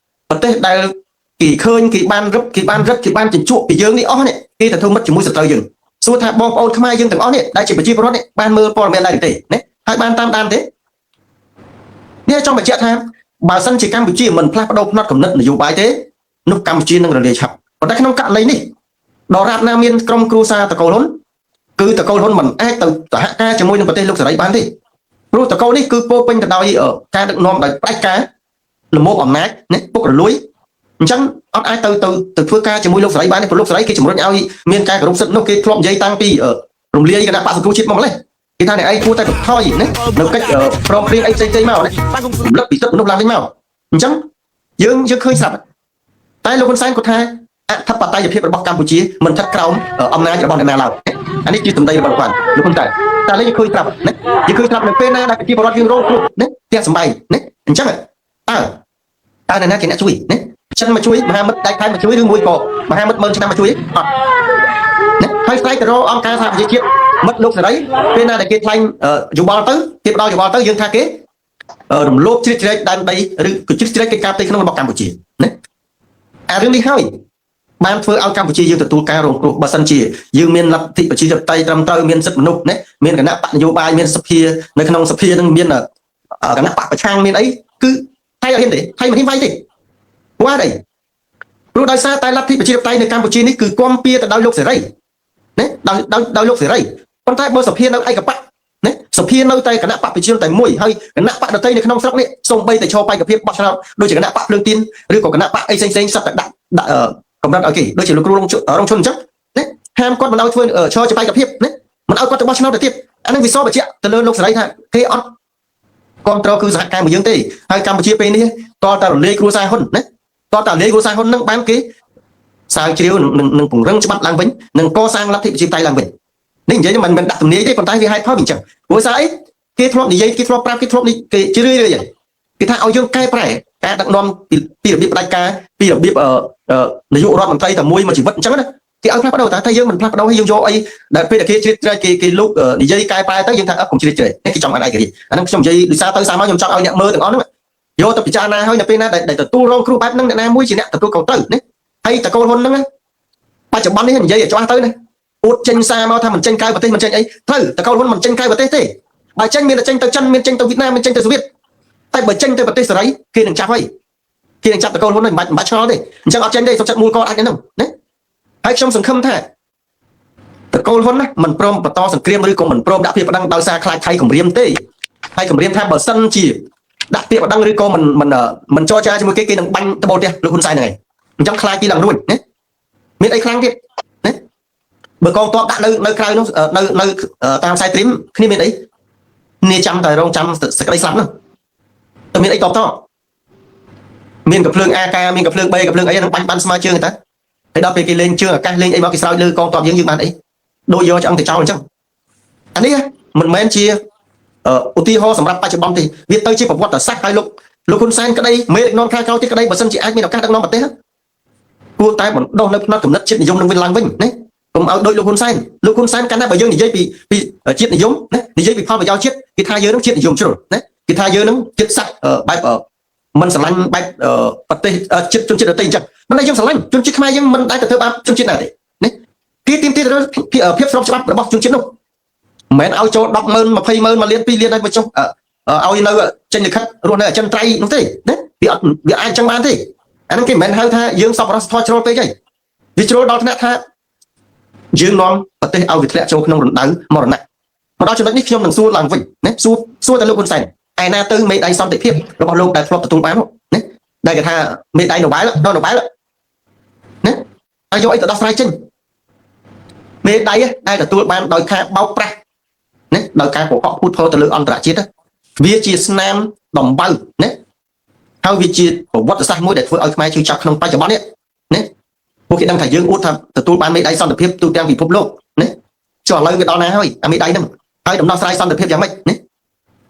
ប្រទេសដែលគេឃើញគេបានរឹបគេបានរឹតគេបានជញ្ជក់ពីយើងនេះអស់នេះគេទៅធ្វើមិត្តជាមួយសត្រូវយើងសួរថាបងប្អូនខ្មែរយើងទាំងអស់នេះដែលជាប្រជាពលរដ្ឋនេះបានមើលព័ត៌មានដែរទេណាហើយបានតាមដានទេនេះចង់បញ្ជាក់ថាបើសិនជាកម្ពុជាមិនផ្លាស់ប្ដូរផ្នត់គំនិតនយោបាយទេនោះកម្ពុជានឹងរលាយឆាប់ប៉ុន្តែក្នុងករណីនេះដរាបណាមានក្រុមគ្រួសារតកូលហ៊ុនគឺតកូលហ៊ុនមិនអាចទៅសហការជាមួយនឹងប្រទេសលោកសេរីបានទេព្រោះតកូលនេះគឺពោពេញទៅដោយការដឹកនាំដោយផ្ដាច់ការលមោកអំណាចណាពុករលួយអញ្ចឹងអត់អាចទៅទៅទៅធ្វើការជាមួយលោកសេរីបានទេព្រោះលោកសេរីគេជំរុញឲ្យមានការគោរពសិទ្ធិនោះគេធ្លាប់និយាយតាំងពីរំលាយគណៈបក្សសង្គ្រោះជាតិមកម្លេះគេថាអ្នកឯងគួរតែបន្ថយណានៅកិច្ចព្រមព្រៀងអីផ្សេងៗមកណារំលឹកពីសិទ្ធិមនុស្សឡើងវិញមកអញ្ចឹងយើងយើងឃើញស្រាប់តែលោកហ៊ុនសែនគាត់ថាអធិបតេយ្យភាពរបស់កម្ពុជាមិនស្ថិតក្រោមអំណាចរបស់អ្នកណាឡើយអានេះជាសម្ដីរបស់គាត់លោកហ៊ុនសែនតែនេះយើងឃើញស្រាប់ណាយើងឃើញស្រាប់នៅពេលណាដែលប្រជាពលរដ្ឋយើងរងគ្រោះណាផ្ទះសម្បែងណាអញ្ចឹងតើតើអ្នកណាជាអ្នកជួយណាចិនមកជួយមហាមិត្តដៃថៃមកជួយឬមួយក៏មហាមិត្តម៉ឺនឆ្នាំមកជួយអត់ណាហើយស្រែកទៅរកអង្គការសហប្រជាជាតិមិត្តលោកសេរីពេលណាដែលគេថ្លែងយោបល់ទៅគេផ្ដល់យោបល់ទៅយើងថាគេរំលោភជ្រៀតជ្រែកដែនដីឬក៏ជ្រៀតជ្រែកកិច្ចការផ្ទៃក្នុងរបស់កម្ពុជាណាអារឿងនេះហើយបានធ្វើឲ្យកម្ពុជាយើងទទួលការរងគ្រោះបើសិនជាយើងមានលទ្ធិប្រជាធិបតេយ្យត្រឹមត្រូវមានសិទ្ធិមនុស្សណាមានគណៈបកនយោបាយមានសភានៅក្នុងសភានឹងមានគណៈបកប្រឆាំងមានអីគឺថៃអត់ហ៊ានទេថៃមិនហ៊ានវាយទេព្រោះអីព្រោះដោយសារតែលទ្ធិប្រជាធិបតេយ្យនៅកម្ពុជានេះគឺគាំពៀទៅដោយលោកសេរីណាដោយដោយដោយលោកសេរីប៉ុន្តែបើសភានៅឯកបកណាសភានៅតែគណៈបកប្រជាជនតែមួយហើយគណៈបកដទៃនៅក្នុងស្រុកនេះសូម្បីតែឈរបេក្ខភាពបោះឆ្នោតដូចជាគណៈបកភ្លើងទៀនឬក៏គណៈបកអីផ្សេងៗសត្វតែដាក់ដាក់កម្រិតឲ្យគេដូចជាលោកគ្រូរងរងឈុនអញ្ចឹងណាហាមគាត់មិនឲ្យធ្វើឈរជាបេក្ខភាពណាមិនឲ្យគាត់ទៅបោះឆ្នោតទៅទៀតអានឹងវាសបញ្ជាក់ទៅលើលោកសេរីថាគេអត់គ្រប់គ្រងគឺសហការមួយយើងទេហើយកម្ពុជាពេលនេះតតែរលាយគ្រួសារហ៊ុនណាតតែរលាយគ្រួសារហ៊ុននឹងបានគេស្រាវជ្រាវនឹងនឹងពង្រឹងច្បាប់ឡើងវិញនឹងកសាងលទ្ធិប្រជាធិបតេយ្យឡើងវិញនេះនិយាយមិនមិនដាក់ទំនាយទេប៉ុន្តែវាហេតុផលវាអញ្ចឹងព្រោះស្អីគេធ្លាប់និយាយគេធ្លាប់ប្រាប់គេធ្លាប់នេះគេជឿរឿយរឿយគេថាឲ្យយើងកែប្រែការដឹកនាំពីរបៀបផ្ដាច់ការពីរបៀបនាយករដ្ឋមន្ត្រីតែមួយមួយជីវិតអញ្ចឹងណាគេឲ្យផ្លាស់ប្ដូរតែយើងមិនផ្លាស់ប្ដូរឲ្យយើងយកអីដែលពេលដែលគេជ្រៀតជ្រែកគេគេលោកនិយាយកែប្រែទៅយើងថាអត់កុំជ្រៀតជ្រែកគេចង់បានឯករាជ្យអាហ្នឹងខ្ញុំនិយាយដោយសារទៅសារមកខ្ញុំចង់ឲ្យអ្នកមើលទាំងអស់ហ្នឹងយកទៅពិចារណាហើយនៅពេលណាដែលទទួលរងគ្រោះបែបហ្នឹងអ្នកណាមួយជាអ្នកទទួលខុសត្រូវណាហើយតកូលហ៊ុនហ្នឹងបច្ចុប្បន្ននេះនិយាយឲ្យច្បាស់ទៅណាអួតចេញសារមកថាមិនចេញក្រៅប្រទេសមិនចេញអីត្រូវតកូលហ៊ុនមិនចេញក្រៅប្រទេសទេបើចេញមានតែចេញទៅចិនមានចេញទៅវៀតណាមមានចេញទៅសូវៀតតែបើចេញទៅប្រទេសសេរីគេនឹងចាប់ហើយគេនឹងចាប់តកូលហ៊ុនហ្នឹងមិនបាច់ឆ្ងល់ទេអញ្ចឹងអត់ចេញទេសុខចិត្តមូលកអាចហ្នឹងណាហើយខ្ញុំសង្ឃឹមថាតកូលហ៊ុនណាមិនព្រមបន្តសង្គ្រាមឬក៏មិនព្រមដាក់ពាក្យប្តឹងដោយសារខ្លាចថៃគម្រាមទេថៃគម្រាមថាបើសិនជាដាក់ពាក្យប្តឹងឬក៏មិនមិនមិនចរចាជាមួយគេគេនឹងបាញ់ដបូលផ្ទះលោកហ៊ុនសែនហ្នឹងឯងអញ្ចឹងខ្លាចគេឡើងរួចណាមានអីខ្លាំងទៀតណាបើកងទ័ពដាក់នៅនៅក្រៅនោះនៅនៅតាមខ្សែត្រៀមគ្នាមានអីគ្នាចាំតែរងចាំសក្តីស្លាប់នោះតើមានអីតបតមានកំភ្លើង AK មានកំភ្លើង B កំភ្លើងអីហ្នឹងបាញ់បានស្មើជើងតាហើយដល់ពេលគេលេងជើងអាកាសលេងអីមកគេស្រោចលើកងទ័ពយើងយើងបានអីដូចយកឆ្អឹងទៅចោលអញ្ចឹងអានេះមិនមែនជាឧទាហរណ៍សម្រាប់បច្ចុប្បន្នទេវាទៅជាប្រវត្តិសាស្ត្រហើយលោកលោកហ៊ុនសែនក្តីមេដឹកនាំខាងក្រោយទៀតក្តីបើសិនជាអាចមានឱកាសដឹកនាំប្រទេសគួរតែបណ្ដុះនៅផ្នត់គំនិតជាតិនិយមនឹងវិញឡើងវិញណា កុំឲ្យដូចលោកហ៊ុនសែនលោកហ៊ុនសែនកាលណាបើយើងនិយាយពីជាតិនិយមណានិយាយពីផលប្រយោជន៍ជាតិគេថាយើងនឹងជាតិនិយមជ្រុលណាគេថាយើងនឹងជាតិសាសន៍បែបមិនស្រឡាញ់បែបប្រទេសជាតិជនជាតិដទៃអញ្ចឹងមិនតែយើងស្រឡាញ់ជនជាតិខ្មែរយើងមិនដែលទៅធ្វើបាបជនជាតិណាទេណាគេទាមទារទៅភាពស្របច្បាប់របស់ជនជាតិនោះមិនមែនឲ្យចូល100000 200,000 1លាន2លានឲ្យមកចុះឲ្យនៅចេញលិខិតរស់នៅអចិន្ត្រៃយ៍នោះទេណាវាអត់វាអាចចឹងបានទេអាហ្នឹងគេមិនមែនហៅថាយើងសប្បុរសធម៌ជ្រុលពេកទេវាជ្រុលដល់ថ្នាក់ថាយើងនាំប្រទេសឲ្យវាធ្លាក់ចូលក្នុងរណ្ដៅមរណៈមកដល់ចំណុចនេះខ្ញុំនឹងសួរឡើងវិញណាសួរសួរតែលោកហ៊ុនសែនឯណាទៅមេដៃសន្តិភាពរបស់លោកដែលធ្លាប់ទទួលបានណាដែលគេថាមេដៃណូបែលដល់ណូបែលណាហើយយកអីទៅដោះស្រាយចេញមេដៃដែលទទួលបានដោយការបោកប្រាស់ណាដោយការកុហកភូតផលទៅលើអន្តរជាតិវាជាស្នាមដំបៅណាហើយវាជាប្រវត្តិសាស្ត្រមួយដែលធ្វើឲ្យខ្មែរឈឺចាប់ក្នុងបច្ចុប្បន្ននេះណាពួកគេដឹងថាយើងអួតថាទទួលបានមេដៃសន្តិភាពទូទាំងពិភពលោកណាចុះឥឡូវវាដល់ណាហើយអាមេដៃហ្នឹងហើយដំណោះស្រាយសន្តិភាពយ៉ាងម៉េចណា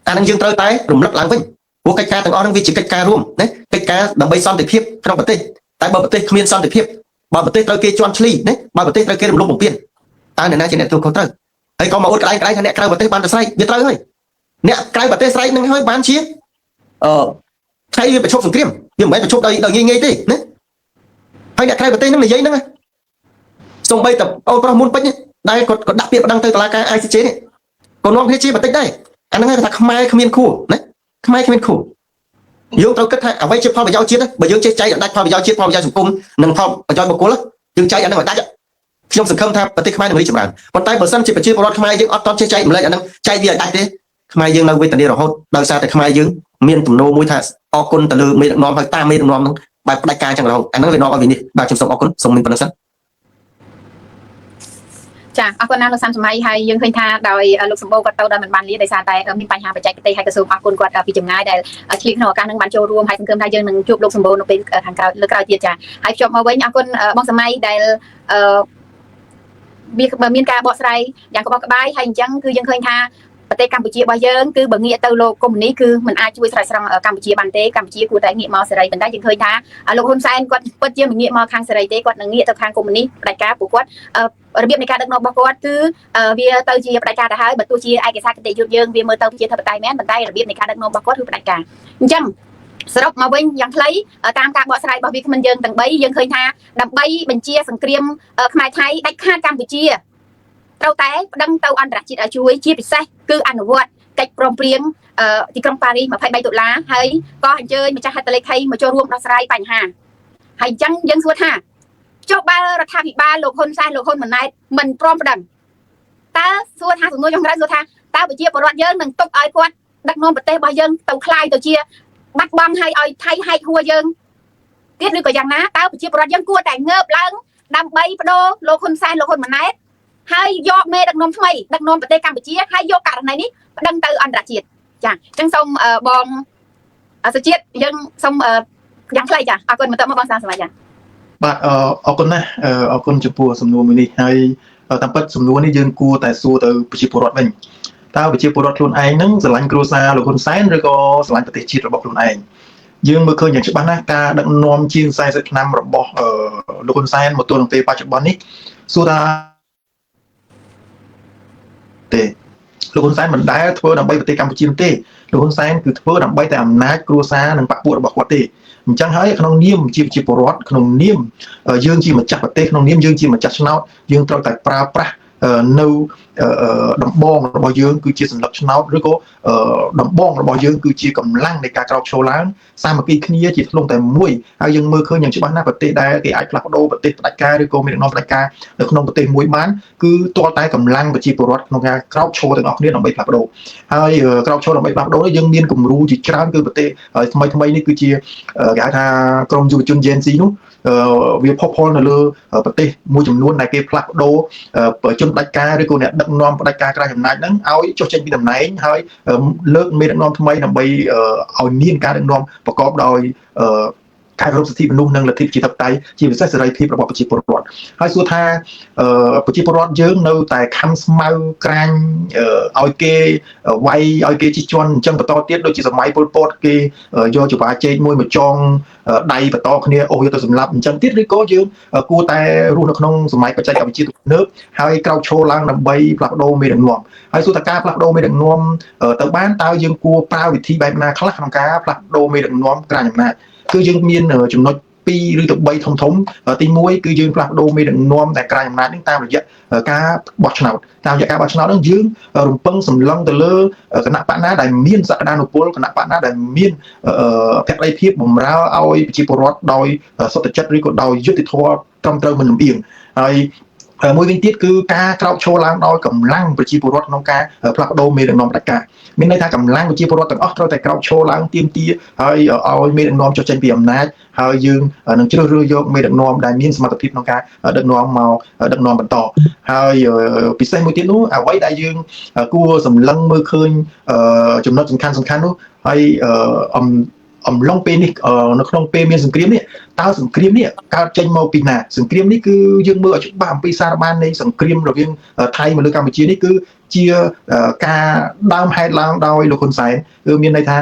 អានឹងយើងត្រូវតែរំលឹកឡើងវិញព្រោះកិច្ចការទាំងអស់ហ្នឹងវាជាកិច្ចការរួមណាកិច្ចការដើម្បីសន្តិភាពក្នុងប្រទេសតែបើប្រទេសគ្មានសន្តិភាពបើប្រទេសត្រូវគេជន់ឈ្លីណាបើប្រទេសត្រូវគេរំលោភបំពានតើអ្នកណាជាអ្នកទទួលខុសត្រូវហើយក៏មកអួតក្លែងក្លែងថាអ្នកក្រៅប្រទេសបានទៅស្រែកវាត្រូវហើយអ្នកក្រៅប្រទេសស្រែកនឹងហើយបានជាអឺថៃវាប្រឈប់សង្គ្រាមវាមិនមែនប្រឈប់ដោយងាយងាយទេណាហើយអ្នកក្រៅប្រទេសនឹងនិយាយហ្នឹងសំបីតអូនប្រុសមុនពេជ្រដែលគាត់គាត់ដាក់ពាក្យប្តឹងទៅតុលាការ ICJ នេះក៏នាំគ្នាជាបន្តិចដែរអាហ្នឹងគេថាខ្មែរគ្មានខួរណាខ្មែរគ្មានខួរយើងត្រូវគិតថាអ្វីជាផលប្រយោជន៍ជាតិបើយើងចេះចែកដាច់ផលប្រយោជន៍ជាតិផលប្រយោជន៍សង្គមនិងផលប្រយោជន៍បុគ្គលយើងចែកអាហ្នឹងឲ្យដាច់ខ្ញុំសង្ឃឹមថាប្រទេសខ្មែរនឹងរីកចម្រើនប៉ុន្តែបើសិនជាប្រជាពលរដ្ឋខ្មែរយើងអត់ទាន់ចេះចែកម្លែកអាហ្នឹងចែកវាឲ្យដាច់ទេខ្មែរយើងនៅវេទនារហូតដោយសារតែខ្មែរយើងមានទំនោរមួយថាអរគុណទៅលើមេដឹកនាំហើយតាមមេដឹកនាំហ្នឹងបែបផ្ដាច់ការចឹងរហូតអាហ្នឹងវានាំឲ្យវិនិច្ឆ័យបាទខ្ញុំសូមអរគុណសូមមានប៉ុណ្្នឹងសិន ចាអរគុណណាស់លោកសាន់សម័យហើយយើងឃើញថាដោយលោកសម្បូរគាត់ទៅដោយមិនបានលាដោយសារតែមានបញ្ហាបច្ចេកទេសហើយក៏សូមអរគុណគាត់ពីចម្ងាយដែលឆ្លៀតក្នុងឱកាសនឹងបានចូលរួមហើយសង្ឃឹមថាយើងនឹងជួបលោកសម្បូរនៅពេលខាងក្រោយលើក្រោយទៀតចាហើយភ្ជាប់មកវិញអរគុណបងសម័យដែលអឺវាមានការបកស្រាយយ៉ាងក្បោះក្បាយហើយអញ្ចឹងគឺយើងឃើញថាប្រទេសកម្ពុជារបស់យើងគឺបើងាកទៅលោកកុម្មុយនីសគឺមិនអាចជួយស្រោចស្រង់កម្ពុជាបានទេកម្ពុជាគួរតែងាកមកសេរីប៉ុន្តែយើងឃើញថាលោកហ៊ុនសែនគាត់ពិតជាមិនងាកមកខាងសេរីទេគាត់នឹងងាកទៅខាងកុម្មុយនីសផ្ដាច់ការពួកគាត់របៀបនៃការដឹកនាំរបស់គាត់គឺវាទៅជាផ្ដាច់ការទៅហើយបើទោះជាឯកសារគតិយុត្តយើងវាមើលទៅជាធិបតេយ្យមែនប៉ុន្តែរបៀបនៃការដឹកនាំរបស់គាត់គឺផ្ដាច់ការអញ្ចឹងសរុបមកវិញយ៉ាងខ្លីតាមការបកស្រាយរបស់វាគ្មិនយើងទាំង3យើងឃើញថាដើម្បីបញ្ជាសង្គ្រាមខ្មែរថៃដាច់ខាតកម្ពុជាត្រូវតែប្តឹងទៅអន្តរជាតិឲ្យជួយជាពិសេសគឺអនុវត្តកិច្ចព្រមព្រៀងទីក្រុងប៉ារីស23តុលាហើយក៏អញ្ជើញម្ចាស់ហត្ថលេខីមកចូលរួមដោះស្រាយបញ្ហាហើយអញ្ចឹងយើងសួរថាចុះបើរដ្ឋាភិបាលលោកហ៊ុនសែនលោកហ៊ុនម៉ាណែតមិនព្រមប្តឹងតើសួរថាសំណួរចុងក្រោយសួរថាតើប្រជាពលរដ្ឋយើងនឹងទុកឲ្យគាត់ដឹកនាំប្រទេសរបស់យើងទៅคล้ายទៅជាបាត់បង់ឲ្យឲ្យថៃហែកហួរយើងទៀតឬក៏យ៉ាងណាតើប្រជាពលរដ្ឋយើងគួរតែងើបឡើងដើម្បីបដូរលោកហ៊ុនសែនលោកហ៊ុនម៉ាណែតហើយយកមេដឹកនាំថ្មីដឹកនាំប្រទេសកម្ពុជាហើយយកករណីនេះប្តឹងទៅអន្តរជាតិចាអញ្ចឹងសូមបងសុជាតិយើងសូមយ៉ាងខ្លីចាអរគុណបន្តមកបងសាសម័យចា បាទអរគុណណាស់អរគុណចំពោះសំណួរមួយនេះហើយតាមពិតសំណួរនេះយើងគួរតែសួរទៅប្រជាពលរដ្ឋវិញតើប្រជាពលរដ្ឋខ្លួនឯងហ្នឹងស្រឡាញ់គ្រួសារលោកហ៊ុនសែនឬក៏ស្រឡាញ់ប្រទេសជាតិរបស់ខ្លួនឯងយើងមើលឃើញយ៉ាងច្បាស់ណាស់ការដឹកនាំជាង40ឆ្នាំរបស់លោកហ៊ុនសែនមកទល់នឹងពេលបច្ចុប្បន្ននេះសួរថាទេលោកហ៊ុនសែនមិនដែលធ្វើដើម្បីប្រទេសកម្ពុជាទេលោកហ៊ុនសែនគឺធ្វើដើម្បីតែអំណាចគ្រួសារនិងបក្សពួករបស់គាត់ទេអញ្ចឹងហើយក្នុងនាមជាប្រជាពលរដ្ឋក្នុងនាមយើងជាម្ចាស់ប្រទេសក្នុងនាមយើងជាម្ចាស់ឆ្នោតយើងត្រូវតែប្រើប្រាស់នៅដំបងរបស់យើងគឺជាសន្លឹកឆ្នោតឬក៏ដំបងរបស់យើងគឺជាកម្លាំងនៃការក្រោកឈរឡើងសាមគ្គីគ្នាជាធ្លុងតែមួយហើយយើងមើលឃើញយ៉ាងច្បាស់ណាស់ប្រទេសដែលគេអាចផ្លាស់ប្ដូរប្រទេសផ្ដាច់ការឬក៏មានដឹកនាំផ្ដាច់ការនៅក្នុងប្រទេសមួយបានគឺទាល់តែកម្លាំងប្រជាពលរដ្ឋក្នុងការក្រោកឈរទាំងអស់គ្នាដើម្បីផ្លាស់ប្ដូរហើយក្រោកឈរដើម្បីផ្លាស់ប្ដូរនេះយើងមានគំរូជាច្រើនគឺប្រទេសថ្មីថ្មីនេះគឺជាគេហៅថាក្រុមយុវជន Gen Z នោះវាផុសផុលនៅលើប្រទេសមួយចំនួនដែលគេផ្លាស់ប្ដូរជនផ្ដាច់ការឬក៏អ្នកដឹកនាំផ្ដាច់ការក្រៅអំណាចហ្នឹងឲ្យចុះចេញពីតំណែងហើយលើកមេដឹកនាំថ្មីដើម្បីឲ្យមានការដឹកនាំប្រកបដោយ ការគោរពសិទ្ធិមនុស្សនិងលទ្ធិប្រជាធិបតេយ្យជាពិសេសសេរីភាពរបស់ប្រជាពលរដ្ឋហើយសួរថាប្រជាពលរដ្ឋយើងនៅតែខំស្មៅក្រាញឲ្យគេវាយឲ្យគេជិះជាន់អញ្ចឹងបន្តទៀតដូចជាសម័យប៉ុលពតគេយកចង្វាជែកមួយមកចងដៃបន្តគ្នាអូសយកទៅសម្លាប់អញ្ចឹងទៀតឬក៏យើងគួរតែរស់នៅក្នុងសម័យបច្ចេកវិទ្យាទំនើបហើយក្រោកឈរឡើងដើម្បីផ្លាស់ប្ដូរមេដឹកនាំហើយសួរថាការផ្លាស់ប្ដូរមេដឹកនាំទៅបានតើយើងគួរប្រើវិធីបែបណាខ្លះក្នុងការផ្លាស់ប្ដូរមេដឹកនាំក្រាញអំណាចគឺយើងមានចំណុច2ឬទៅ3ធំធំទី1គឺយើងផ្លាស់ប្ដូរមេដឹកនាំដែលក្រាញអំណាចនេះតាមរយៈការបោះឆ្នោតតាមរយៈការបោះឆ្នោតហ្នឹងយើងរំពឹងសម្លឹងទៅលើគណៈបកណាដែលមានសក្តានុពលគណៈបកណាដែលមានភក្ដីភាពបម្រើឲ្យប្រជាពលរដ្ឋដោយសុទ្ធចិត្តឬក៏ដោយយុត្តិធម៌ត្រឹមត្រូវមិនលំអៀងហើយមួយវិញទៀតគឺការក្រោកឈរឡើងដោយកម្លាំងប្រជាពលរដ្ឋក្នុងការផ្លាស់ប្ដូរមេដឹកនាំផ្ដាច់ការមានន័យថាកម្លាំងប្រជាពលរដ្ឋទាំងអស់ត្រូវតែក្រោកឈរឡើងទាមទារហើយឲ្យមេដឹកនាំចុះចេញពីអំណាចហើយយើងនឹងជ្រើសរើសយកមេដឹកនាំដែលមានសមត្ថភាពក្នុងការដឹកនាំមកដឹកនាំបន្តហើយពិសេសមួយទៀតនោះអ្វីដែលយើងគួរសម្លឹងមើលឃើញចំណុចសំខាន់សំខាន់នោះហើយអំឡុងពេលនេះនៅក្នុងពេលមានសង្គ្រាមនេះតើសង្គ្រាមនេះកើតចេញមកពីណាសង្គ្រាមនេះគឺយើងមើលឲ្យច្បាស់អំពីសារបាននៃសង្គ្រាមរវាងថៃមកលើកម្ពុជានេះគឺជាការដើមហេតុឡើងដោយលោកហ៊ុនសែនគឺមានន័យថា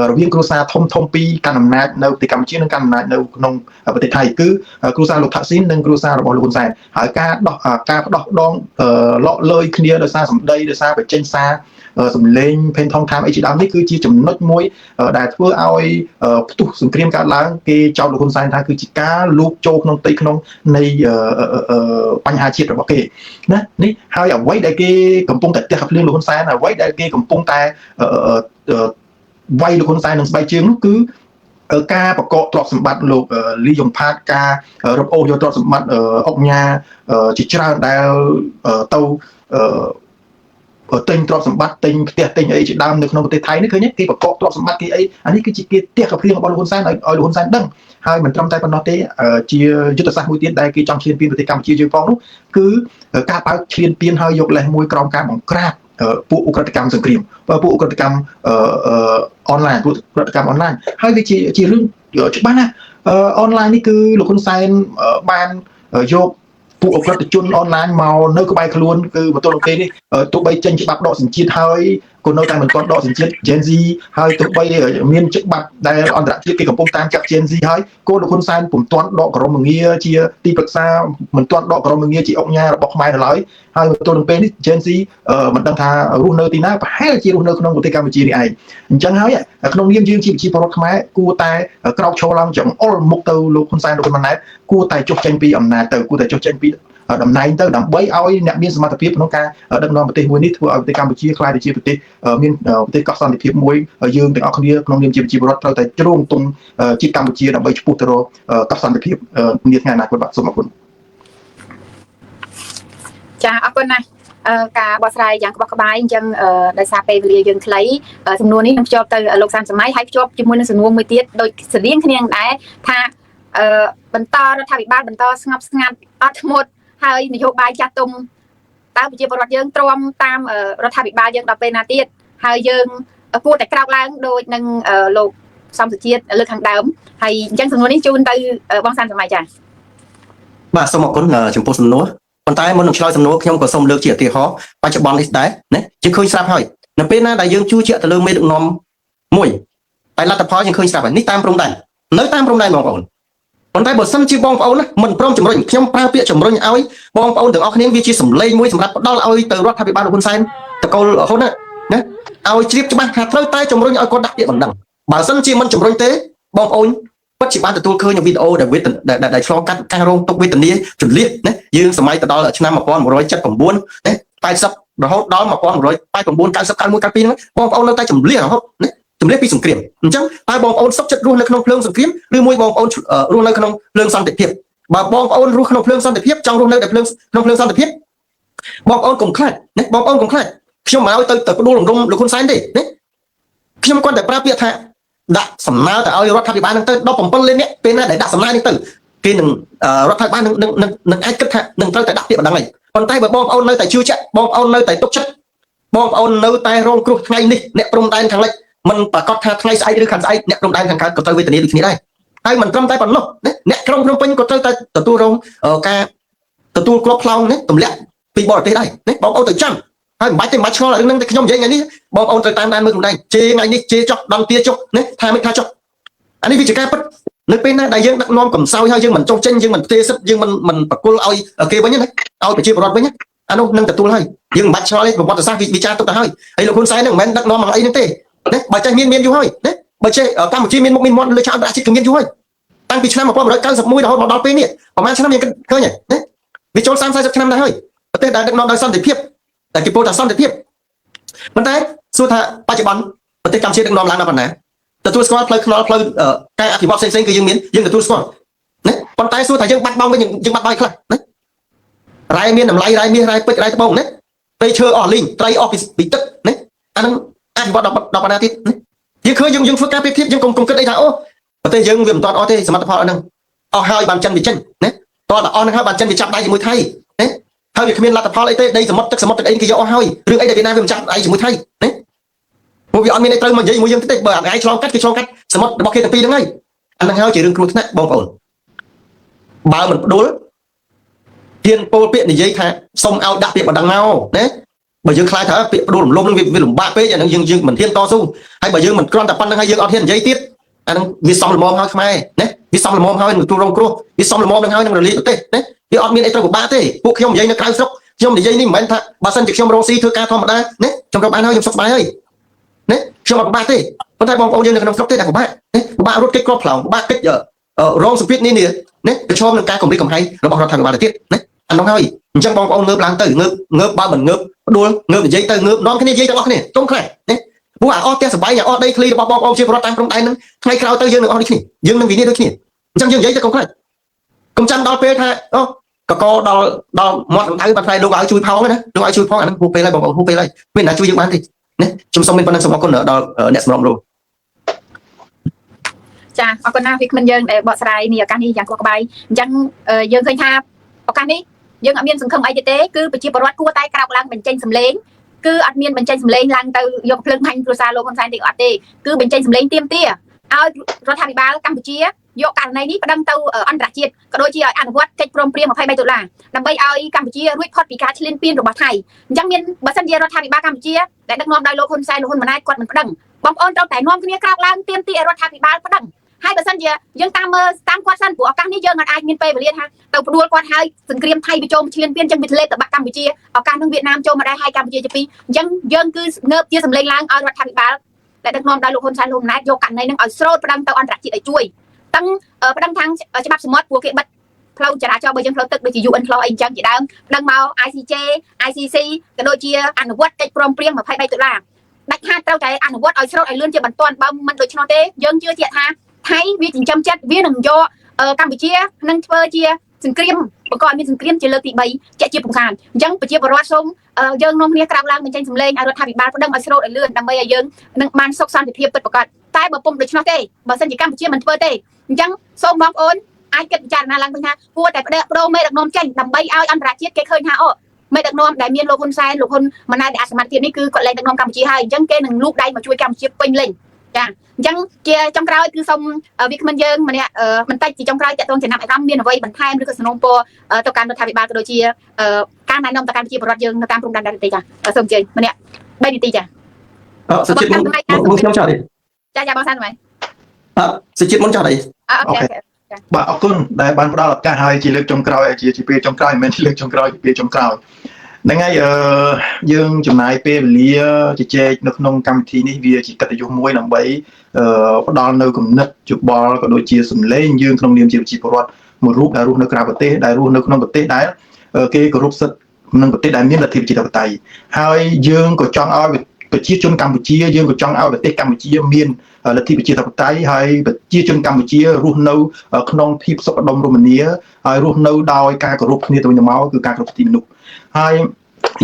រវាងគ្រួសារធំធំពីរកាន់អំណាចនៅប្រទេសកម្ពុជានិងកាន់អំណាចនៅក្នុងប្រទេសថៃគឺគ្រួសារលោកថាក់ស៊ីននិងគ្រួសាររបស់លោកហ៊ុនសែនហើយការដោះការផ្ដោះដងលក់លើយគ្នាដោយសារសម្ដីដោយសារបញ្ចេញសារសម្លេងផេនថងតាមអីជាដើមនេះគឺជាចំណុចមួយដែលធ្វើឲ្យផ្ទុះសង្គ្រាមកើតឡើងគេចោទលោកហ៊ុនសែនថាគឺជាការលូកចូលក្នុងផ្ទៃក្នុងនៃបញ្ហាជាតិរបស់គេណានេះហើយអ្វីដែលគេកំពុងតែទះភ្លៀងលោកហ៊ុនសែនអ្វីដែលគេកំពុងតែវាយលោកហ៊ុនសែននឹងស្បែកជើងនោះគឺការបកកទ្រព្យសម្បត្តិលោកលីយ៉ុងផាតការរឹបអូសយកទ្រព្យសម្បត្តិអុកញ៉ាជាច្រើនដែលទៅទិញទ្រព្យសម្បត្តិទិញផ្ទះទិញអីជាដើមនៅក្នុងប្រទេសថៃនេះឃើញទេគេបកកទ្រព្យសម្បត្តិគេអីអានេះគឺជាគេផ្ទះកភ្លៀងរបស់លោកហ៊ុនសែនឲ្យលោកហ៊ុនសែនដឹងហើយមិនត្រឹមតែប៉ុណ្ណោះទេជាយុទ្ធសាស្ត្រមួយទៀតដែលគេចង់ឈ្លានពានប្រទេសកម្ពុជាយើងផងនោះគឺការបើកឈ្លានពានហើយយកលេសមួយក្រោមការបង្ក្រាបពួកឧក្រិដ្ឋកម្មសង្គ្រាមពួកឧក្រិដ្ឋកម្មអនឡាញពួកឧក្រិដ្ឋកម្មអនឡាញហើយវាជារឿងច្បាស់ណាស់អនឡាញនេះគឺលោកហ៊ុនសែនបានយកពួកអក្រិតជនអនឡាញមកនៅក្បែរខ្លួនគឺមកទល់នឹងពេលនេះទោះបីចេញច្បាប់ដកសញ្ជាតិហើយក៏នៅតែមិនទាន់ដកសញ្ជាតិ Gen Z ហើយទោះបីមានច្បាប់ដែលអន្តរជាតិគេកំពុងតាមចាប់ Gen Z ហើយគោលោកហ៊ុនសែនពុំទាន់ដកក្រមងារជាទីប្រឹក្សាមិនទាន់ដកក្រមងារជាអុកញ៉ារបស់ខ្មែរនៅឡើយហើយមកទល់នឹងពេលនេះ Gen Z មិនដឹងថារស់នៅទីណាប្រហែលជារស់នៅក្នុងប្រទេសកម្ពុជានេះឯងអញ្ចឹងហើយក្នុងនាមយើងជាប្រជាពលរដ្ឋខ្មែរគួរតែក្រោកឈរឡើងចង្អុលមុខទៅលោកហ៊ុនសែនលោកហ៊ុនម៉ាណែតគួរតែចុះចេញពីអំណាចទៅគួរតែចុះចេញពីតំណែងទៅដើម្បីឲ្យអ្នកមានសមត្ថភាពក្នុងការដឹកនាំប្រទេសមួយនេះធ្វើឲ្យប្រទេសកម្ពុជាក្លាយទៅជាប្រទេសមានប្រទេសកោះសន្តិភាពមួយយើងទាំងអស់គ្នាក្នុងនាមជាប្រជាពលរដ្ឋត្រូវតែជ្រងទង់ជាតិកម្ពុជាដើម្បីឆ្ពោះទៅរកកោះសន្តិភាពនាថ្ងៃអនាគតបាទសូមអរគុណចាអរគុណណាស់ការបកស្រាយយ៉ាងក្បោះក្បាយអញ្ចឹងដោយសារពេលវេលាយើងខ្លីសំណួរនេះនឹងភ្ជាប់ទៅលោកសានសម័យហើយភ្ជាប់ជាមួយនឹងសំណួរមួយទៀតដោយស្តៀងគ្នាដែរថាបន្តរដ្ឋាភិបាលបន្តស្ងប់ស្ងាត់អត់ធ្មត់ហើយនយោបាយចាស់ទុំតើប្រជាពលរដ្ឋយើងទ្រាំតាមរដ្ឋាភិបាលយើងដល់ពេលណាទៀតហើយយើងគួរតែក្រោកឡើងដូចនឹងលោកសំសុជាតិលើកខាងដើមហើយអញ្ចឹងសំណួរនេះជូនទៅបងសានសម័យចា៎បាទសូមអរគុណចំពោះសំណួរប៉ុន្តែមុននឹងឆ្លើយសំណួរខ្ញុំក៏សូមលើកជាឧទាហរណ៍បច្ចុប្បន្ននេះដែរណាយើងឃើញស្រាប់ហើយនៅពេលណាដែលយើងជឿជាក់ទៅលើមេដឹកនាំមួយតែលទ្ធផលយើងឃើញស្រាប់ហើយនេះតាមព្រំដែននៅតាមព្រំដែនបងប្អូនប៉ុន្តែបើសិនជាបងប្អូនណាមិនព្រមជំរុញខ្ញុំប្រើពាក្យជំរុញឲ្យបងប្អូនទាំងអស់គ្នាវាជាសម្លេងមួយសម្រាប់ផ្ដល់ឲ្យទៅរដ្ឋាភិបាលលោកហ៊ុនសែនតកូលហ៊ុនណាឲ្យជ្រាបច្បាស់ថាត្រូវតែជំរុញឲ្យគាត់ដាក់ពាក្យបណ្ដឹងបើសិនជាមិនជំរុញទេបងប្អូនពិតជាបានទទួលឃើញវីដេអូដែលដែលឆ្លងកាត់ការរងទុក្ខវេទនាជន្លៀសណាយើងសម័យទៅដល់ឆ្នាំ1979ណា80រហូតដល់1989 90 91 92ហ្នឹងបងប្អូននៅតែជន្លៀសរហូតណាជំនះពីសង្គ្រាមអញ្ចឹងតើបងប្អូនសុខចិត្តរស់នៅក្នុងភ្លើងសង្គ្រាមឬមួយបងប្អូនរស់នៅក្នុងភ្លើងសន្តិភាពបើបងប្អូនរស់ក្នុងភ្លើងសន្តិភាពចង់រស់នៅតែភ្លើងក្នុងភ្លើងសន្តិភាពបងប្អូនកុំខ្លាចណាបងប្អូនកុំខ្លាចខ្ញុំមិនឲ្យទៅផ្ដួលរំលំលោកហ៊ុនសែនទេណាខ្ញុំគ្រាន់តែប្រើពាក្យថាដាក់សំណើទៅឲ្យរដ្ឋាភិបាលនឹងទៅ17លាននាក់ពេលណាដែលដាក់សំណើនេះទៅគេនឹងរដ្ឋាភិបាលនឹងនឹងអាចគិតថានឹងត្រូវតែដាក់ពាក្យបណ្ដឹងហើយប៉ុន្តែបើបងប្អូននៅតែជឿជាក់បងប្អូននៅតែទុកចិត្តបងប្អូននៅតែរងគ្រោះថ្ងៃនេះអ្នកព្រំដែនខាងលិចមិនប្រកាសថាថ្ងៃស្អែកឬខាងស្អែកអ្នកព្រំដែនខាងកើតក៏ត្រូវវេទនាដូចគ្នាដែរ ហើយមិនត្រឹមតែប៉ុណ្ណោះណាអ្នកក្រុងភ្នំពេញក៏ត្រូវតែទទួលរងការទទួលគ្រាប់ផ្លោងនេះទម្លាក់ពីបរទេសដែរណាបងប្អូនទៅចាំហើយមិនបាច់ទេមិនបាច់ឆ្ងល់រឿងហ្នឹងតែខ្ញុំនិយាយថ្ងៃនេះបងប្អូនត្រូវតាមដានមើលខ្លួនឯងជេរថ្ងៃនេះជេរចុះដងទាចុះណាថាមិនថាចុះអានេះវាជាការពិតនៅពេលណាដែលយើងដឹកនាំកំសោយហើយយើងមិនចុះចេញយើងមិនផ្ទេសិទ្ធយើងមិនមិនបកគលឲ្យគេវិញណាឲ្យប្រជាពលរដ្ឋវិញអានោះនឹងទទួលហើយយើងមិនបាច់ឆ្ងល់ទេប្រវត្តិសាស្ត្រវិចារទុកទៅហើយហើយលោកហ៊ុនសែននឹងមិនមែនដឹកនាំមកអីហ្នឹងទេណាបើចេះមានមានយូរហើយណាបើចេះកម្ពុជាមានមុខមានមាត់លើឆាកអន្តរជាតិគឺមានយូរហើយតាំងពីឆ្នាំ1991រហូតមកដល់ពេលនេះប្រហែលឆ្នាំយើងឃើញហើយណាវាចូល30 40ឆ្នាំដែរហើយប្រទេសដែលដឹកនាំដោយសន្តិភាពតែគេពោលថាសន្តិភាពប៉ុន្តែសួរថាបច្ចុប្បន្នប្រទេសកម្ពុជាដឹកនាំឡើងដល់ប៉ុណ្ណាទទួលស្គាល់ផ្លូវថ្នល់ផ្លូវការអភិវឌ្ឍផ្សេងៗគឺយើងមានយើងទទួលស្គាល់ណាប៉ុន្តែសួរថាយើងបាត់បង់វិញយើងបាត់បង់ខ្លះណារ៉ែមានតម្លៃរ៉ែមាសរ៉ែពេជ្ររ៉ែត្បូងណាព្រៃឈើអស់លីងត្រីអស់ពីទឹកណាអានឹងអភិវឌ្ឍដល់ប៉ុណ្ណាទៀតណាយើងឃើញយើងយើងធ្វើការប្រៀបធៀបយើងកុំកុំគិតអីថាអូប្រទេសយើងវាមិនទាន់អស់ទេសមិទ្ធផលអស់ហ្នឹងអស់ហើយបានចិនវាចេញណាតោះតែអស់ហ្នឹងហើយបានចិនវាចាប់ដៃជាមួយថៃណាហើយវាគ្មានលទ្ធផលអីទេដីសមុទ្រទឹកសមុទ្រទឹកអីគេយកអស់ហើយរឿងអីដែលវៀតណាមវាមិនចាប់ដៃជាមួយថៃណាព្រោះវាអត់មានអីត្រូវមកនិយាយជាមួយយើងទេបើអាថ្ងៃឆ្លងកាត់គឺឆ្លងកាត់សមុទ្ររបស់គេទាំងពីរហ្នឹងហើយអាហ្នឹងហើយជារឿងគ្រោះថ្នាក់បងប្អូនបើមិនផ្ដួលហ៊ានពោលពាក្យនិយាយថាសុំឲ្យដាក់ពាក្យបណ្ដឹងមកណាបើយើងខ្លាចថាពាក្យផ្ដួលរំលំនឹងវាលំបាកពេកអាហ្នឹងយើងយើងមិនហ៊ានតស៊ូហើយបើយើងមិនគ្រាន់តែប៉ុណ្្នឹងហើយយើងអត់ហ៊ាននិយាយទៀតអាហ្នឹងវាសមល្មមហើយខ្មែរណាវាសមល្មមហើយនឹងទទួលរងគ្រោះវាសមល្មមនឹងហើយនឹងរលាយប្រទេសណាវាអត់មានអីត្រូវពិបាកទេពួកខ្ញុំនិយាយនៅក្រៅស្រុកខ្ញុំនិយាយនេះមិនមែនថាបើសិនជាខ្ញុំរកស៊ីធ្វើការធម្មតាណាខ្ញុំរកបានហើយខ្ញុំសុខសប្បាយហើយណាខ្ញុំអត់ពិបាកទេប៉ុន្តែបងប្អូនយើងនៅក្នុងស្រុកទេដែលពិបាកណាពិបាករត់គេចគ្រាប់ផ្លោងពិបាកគេចរងសម្ពាធនានាណាប្រឈមនឹងការគំរាមកំហែងរបស់រដ្ឋាភិបាលទៅទៀតណាអានោះហើយអញ្ចឹងបងប្អូនងើបឡើងទៅងើបងើបបើមិនងើបផ្ដួលងើបនិយាយទៅងើបនាំគ្នានិយាយទាំងអស់គ្នាកុំខ្លាចណាព្រោះអាអស់ផ្ទះសបាយអាអស់ដីធ្លីរបស់បងប្អូនជាពលរដ្ឋតាមព្រំដែនហ្នឹងថ្ងៃក្រោយទៅយើងនឹងអស់ដូចគ្នាយើងនឹងវិនិច្ឆ័យដូចគ្នាអញ្ចឹងយើងនិយាយទៅកុំខ្លាចកុំចាំដល់ពេលថាអូកកដល់ដល់មាត់ដៅបានថ្លៃលោកឲ្យជួយផងណាលោកឲ្យជួយផងអាហ្នឹងហួសពេលហើយបងប្អូនហួសពេលហើយមានណាជួយយើងបានទេណាខ្ញុំសូមមានប៉ុណ្្នឹងសូមអរគុណដល់អ្នកសម្របសម្រួល ចាអរគុណណាស់វាគ្មិនយើងដែលបកស្រាយនេះឱកាសនេះយ៉ាងក្បោះក្បាយអញ្ចឹងយើងឃើញថាឱកាសនេះយើងអត់មានសង្ឃឹមអីទៀតទេគឺប្រជាពលរដ្ឋគួរតែក្រោកឡើងបញ្ចេញសម្លេងគឺអត់មានបញ្ចេញសម្លេងឡើងទៅយកភ្លើងបាញ់គ្រួសារលោកហ៊ុនសែនទេអត់ទេគឺបញ្ចេញសម្លេងទាមទារឲ្យរដ្ឋាភិបាលកម្ពុជាយកករណីនេះប្តឹងទៅអន្តរជាតិក៏ដូចជាឲ្យអនុវត្តកិច្ចព្រមព្រៀង23តុលាដើម្បីឲ្យកម្ពុជារួចផុតពីការឈ្លានពានរបស់ថៃអញ្ចឹងមានបើសិនជារដ្ឋាភិបាលកម្ពុជាដែលដឹកនាំដោយលោកហ៊ុនសែនលោកហ៊ុនម៉ាណែតគាត់មិនប្តឹងបងប្អូនត្រូវតែនាំគ្នាក្រោកឡើងទាមទារឲ្យរដ្ឋាភិបាលប្តឹងហើយបើសិនជាយើងតាមមើលតាមគាត់សិនព្រោះឱកាសនេះយើងអាចមានពេលវេលាថាទៅផ្ដួលគាត់ហើយសង្គ្រាមថៃវាចូលឈ្លានពានអញ្ចឹងវាធ្លេទៅបាក់កម្ពុជាឱកាសនឹងវៀតណាមចូលមកដែរហើយកម្ពុជាជាពីរអញ្ចឹងយើងគឺងើបជាសម្លេងឡើងឲ្យរដ្ឋាភិបាលដែលដឹកនាំដោយលោកហ៊ុនសែនលោកហ៊ុនម៉ាណែតយកករណីនឹងឲ្យស្រូតប្តឹងទៅអន្តរជាតិឲ្យជួយតឹងប្តឹងខាងច្បាប់សមុទ្រពួកគេបិទផ្លូវចរាចរណ៍បើយើងផ្លូវទឹកដូចជា UN ផ្លូវអីអញ្ចឹងជាដើមប្តឹងមក ICJ ICC ក៏ដូចជាអនុវត្តកិច្ចព្រមព្រៀង23តុលាដាច់ខាតត្រូវតែអនុវត្តឲ្យស្រូតឲ្យលឿនជាបន្ទាន់បើមិនដូច្នោះទេយើងជឿជាក់ថាថៃវាចិញ្ចឹមចិត្តវានឹងយកកម្ពុជានឹងធ្វើជាសង្គ្រាមបង្កឲ្យមានសង្គ្រាមជាលើកទី3ជាក់ជាពំខានអញ្ចឹងប្រជាពលរដ្ឋសូមយើងនាំគ្នាក្រោកឡើងបញ្ចេញសម្លេងឲ្យរដ្ឋាភិបាលប្តឹងឲ្យស្រូតឲ្យលឿនដើម្បីឲ្យយើងនឹងបានសុខសន្តិភាពពិតប្រាកដតែបើពុំដូច្នោះទេបើសិនជាកម្ពុជាមិនធ្វើទេអញ្ចឹងសូមបងប្អូនអាចគិតពិចារណាឡើងវិញថាគួរតែប្តដូរមេដឹកនាំចេញដើម្បីឲ្យអន្តរជាតិគេឃើញថាអូមេដឹកនាំដែលមានលោកហ៊ុនសែនលោកហ៊ុនម៉ាណែតដែលអសមត្ថភាពនេះគឺគាត់លែងដឹកនាំកម្ពុជាហើយអញ្ចឹងគេនឹងលូកដៃមកជួយកម្ពុជាពេញលេញចាអញ្ចឹងជាចុងក្រោយគឺសូមវាគ្មិនយើងម្នាក់បន្តិចជាចុងក្រោយតកតងចំណាប់អារម្មណ៍មានអ្វីបន្ថែមឬក៏សំណូមពរទៅកាន់រដ្ឋាភិបាលក៏ដូចជាការណែនាំទៅកាន់ប្រជាពលរដ្ឋយើងនៅតាមព្រំដែនដែរទេចាសូមអញ្ជើញម្នាក់3នាទីចា សុជាតិមុនមុនខ្ញុំចោះទេ ចាចាបងសានសម័យ អសុជាតិមុនចោះទេ OK OK បាទអរគុណដែលបានផ្ដល់ឱកាសឲ្យជាលើកចុងក្រោយជាជាពេលចុងក្រោយមិនមែនជាលើកចុងក្រោយជាពេលចុងក្រោយហ្នឹងហើយអឺយើងចំណាយពេលវេលាជជែកនៅក្នុងកម្មវិធីនេះវាជាកិត្តិយសមួយដើម្បីអឺផ្ដល់នៅគំនិតយោបល់ក៏ដូចជាសម្លេងយើងក្នុងនាមជាប្រជាពលរដ្ឋមួយរូបដែលរស់នៅក្រៅប្រទេសដែលរស់នៅក្នុងប្រទេសដែលគេគោរពសិទ្ធិនិងប្រទេសដែលមានលទ្ធិប្រជាធិបតេយ្យហើយយើងក៏ចង់ឲ្យប្រជាជនកម្ពុជាយើងក៏ចង់ឲ្យប្រទេសកម្ពុជាមានលទ្ធិប្រជាធិបតេយ្យហើយប្រជាជនកម្ពុជារស់នៅក្នុងភាពសុខដុមរមនាហើយរស់នៅដោយការគោរពគ្នាទៅវិញទៅមកគឺការគោរពសិទ្ធិមនុស្សហើ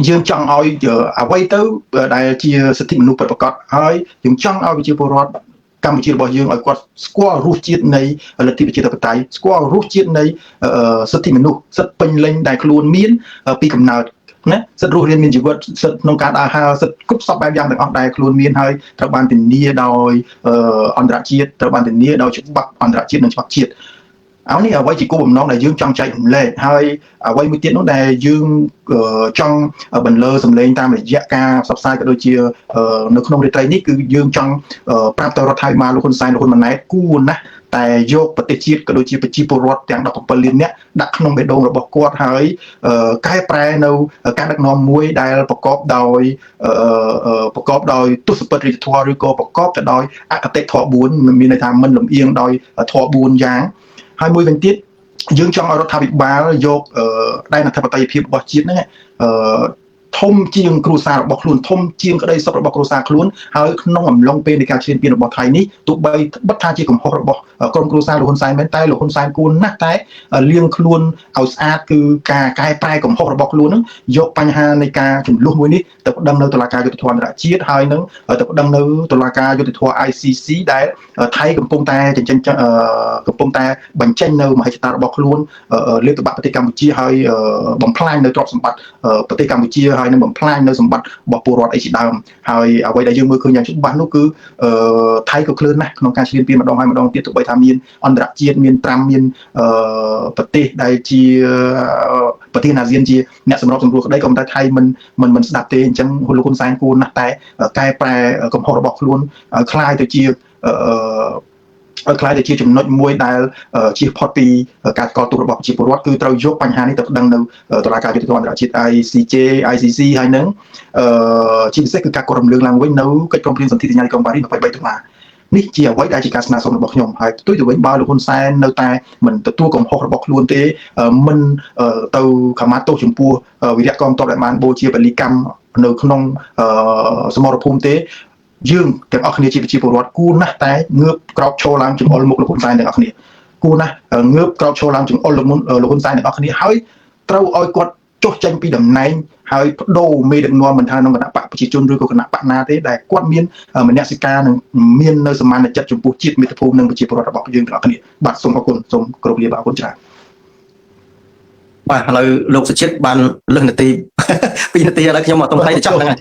យយើងចង់ឲ្យអ្វីទៅដែលជាសិទ្ធិមនុស្សពិតប្រាកដហើយយើងចង់ឲ្យប្រជាពលរដ្ឋកម្ពុជារបស់យើងឲ្យគាត់ស្គាល់រសជាតិនៃលទ្ធិប្រជាធិបតេយ្យស្គាល់រសជាតិនៃសិទ្ធិមនុស្សសិទ្ធិពេញលេញដែលខ្លួនមានពីកំណើត ណាសិទ្ធិរស់រានមានជីវិតសិទ្ធិក្នុងការដើរហើរសិទ្ធិគ្រប់សពបែបយ៉ាងទាំងអស់ដែលខ្លួនមានហើយត្រូវបានធានាដោយអន្តរជាតិត្រូវបានធានាដោយច្បាប់អន្តរជាតិនិងច្បាប់ជាតិអោនេះអ្វីជាគោលបំណងដែលយើងចង់ចែករំលែកហើយអ្វីមួយទៀតនោះដែលយើងចង់បន្លឺសម្លេងតាមរយៈការផ្សព្វផ្សាយក៏ដូចជានៅក្នុងរាត្រីនេះគឺយើងចង់ប្រាប់ទៅរដ្ឋាភិបាលលោកហ៊ុនសែនលោកហ៊ុនម៉ាណែតគួរណាស់តែយកប្រទេសជាតិក៏ដូចជាប្រជាពលរដ្ឋទាំង17លាននាក់ដាក់ក្នុងបេះដូងរបស់គាត់ហើយកែប្រែនៅការដឹកនាំមួយដែលប្រកបដោយទសពិតរាជធម៌ឬក៏ប្រកបទៅដោយអគតិធម៌4មានន័យថាមិនលំអៀងដោយធម៌4យ៉ាងហើយមួយវិញទៀតយើងចង់ឲ្យរដ្ឋាភិបាលយកដែនអធិបតេយ្យភាពរបស់ជាតិហ្នឹងធំជាងគ្រួសាររបស់ខ្លួនធំជាងក្តីសុខរបស់គ្រួសារខ្លួនហើយក្នុងអំឡុងពេលនៃការឈ្លានពានរបស់ថៃនេះទោះបីបិទថាជាកំហុសរបស់ក្រុមគ្រួសារលោកហ៊ុនសែនមែនតែលោកហ៊ុនសែនគួរណាស់តែលាងខ្លួនឲ្យស្អាតគឺការកែប្រែកំហុសរបស់ខ្លួនហ្នឹងយកបញ្ហានៃការចំនួនមួយនេះទៅប្តឹងនៅតុលាការយុត្តិធម៌អន្តរជាតិហើយនឹងទៅប្តឹងនៅតុលាការយុត្តិធម៌ ICC ដែលថៃកំពុងតែកំពុងតែបញ្ចេញនៅមហិច្ឆតារបស់ខ្លួនលើកតបប្រទេសកម្ពុជាហើយបំផ្លាញនៅទ្រព្យសម្បត្តិប្រទេសកម្ពុជាហើយនឹងបំផ្លាញនៅសម្បត្តិរបស់ពលរដ្ឋអីជាដើមហើយអ្វីដែលយើងមើលឃើញយ៉ាងច្បាស់នោះគឺថៃក៏ក្លឿនណាស់ក្នុងការឈ្លានពានម្ដងហើយម្ដងទៀតទោះបីថាមានអន្តរជាតិមានត្រាំមានប្រទេសដែលជាប្រទេសអាស៊ានជាអ្នកសម្របសម្រួលក្តីក៏ប៉ុន្តែថៃមិនស្ដាប់ទេអញ្ចឹងលោកហ៊ុនសែនគួរណាស់តែកែប្រែកំហុសរបស់ខ្លួនឲ្យคล้ายទៅជាចំណុចមួយដែលជៀសផុតពីការកោតទោសរបស់ប្រជាពលរដ្ឋគឺត្រូវយកបញ្ហានេះទៅប្តឹងនៅតុលាការយុត្តិធម៌អន្តរជាតិ ICJ ICC ហើយនឹងជាពិសេសគឺការកោះរំលើងឡើងវិញនៅកិច្ចព្រមព្រៀងសន្ធិសញ្ញាទីក្រុងប៉ារីស23តុលានេះជាអ្វីដែលជាការស្នើសុំរបស់ខ្ញុំហើយផ្ទុយទៅវិញបើលោកហ៊ុនសែននៅតែមិនទទួលកំហុសរបស់ខ្លួនទេមិនទៅខមាទោសចំពោះវីរៈកងទ័ពដែលបានបូជាពលិកម្មនៅក្នុងសមរភូមិទេយើងទាំងអស់គ្នាជាប្រជាពលរដ្ឋគួរណាស់តែងើបក្រោកឈរឡើងចង្អុលមុខលោកហ៊ុនសែនទាំងអស់គ្នាគួរណាស់ងើបក្រោកឈរឡើងចង្អុលលោកហ៊ុនសែនទាំងអស់គ្នាហើយត្រូវឲ្យគាត់ចុះចេញពីតំណែងហើយបដូរមេដឹកនាំមិនថាក្នុងគណៈបកប្រជាជនឬក៏គណៈបកណាទេដែលគាត់មានមនសិការនិងមាននៅសមានចិត្តចំពោះជាតិមាតុភូមិនិងប្រជាពលរដ្ឋរបស់យើងទាំងអស់គ្នាបាទសូមអរគុណសូមគោរពលាបាទអរគុណច្រើនបាទឥឡូវលោកសុជាតិបានលើសនាទី2នាទីឥឡូវខ្ញុំអត់តុងខ្លីទៅចប់ហ្នឹងហើយ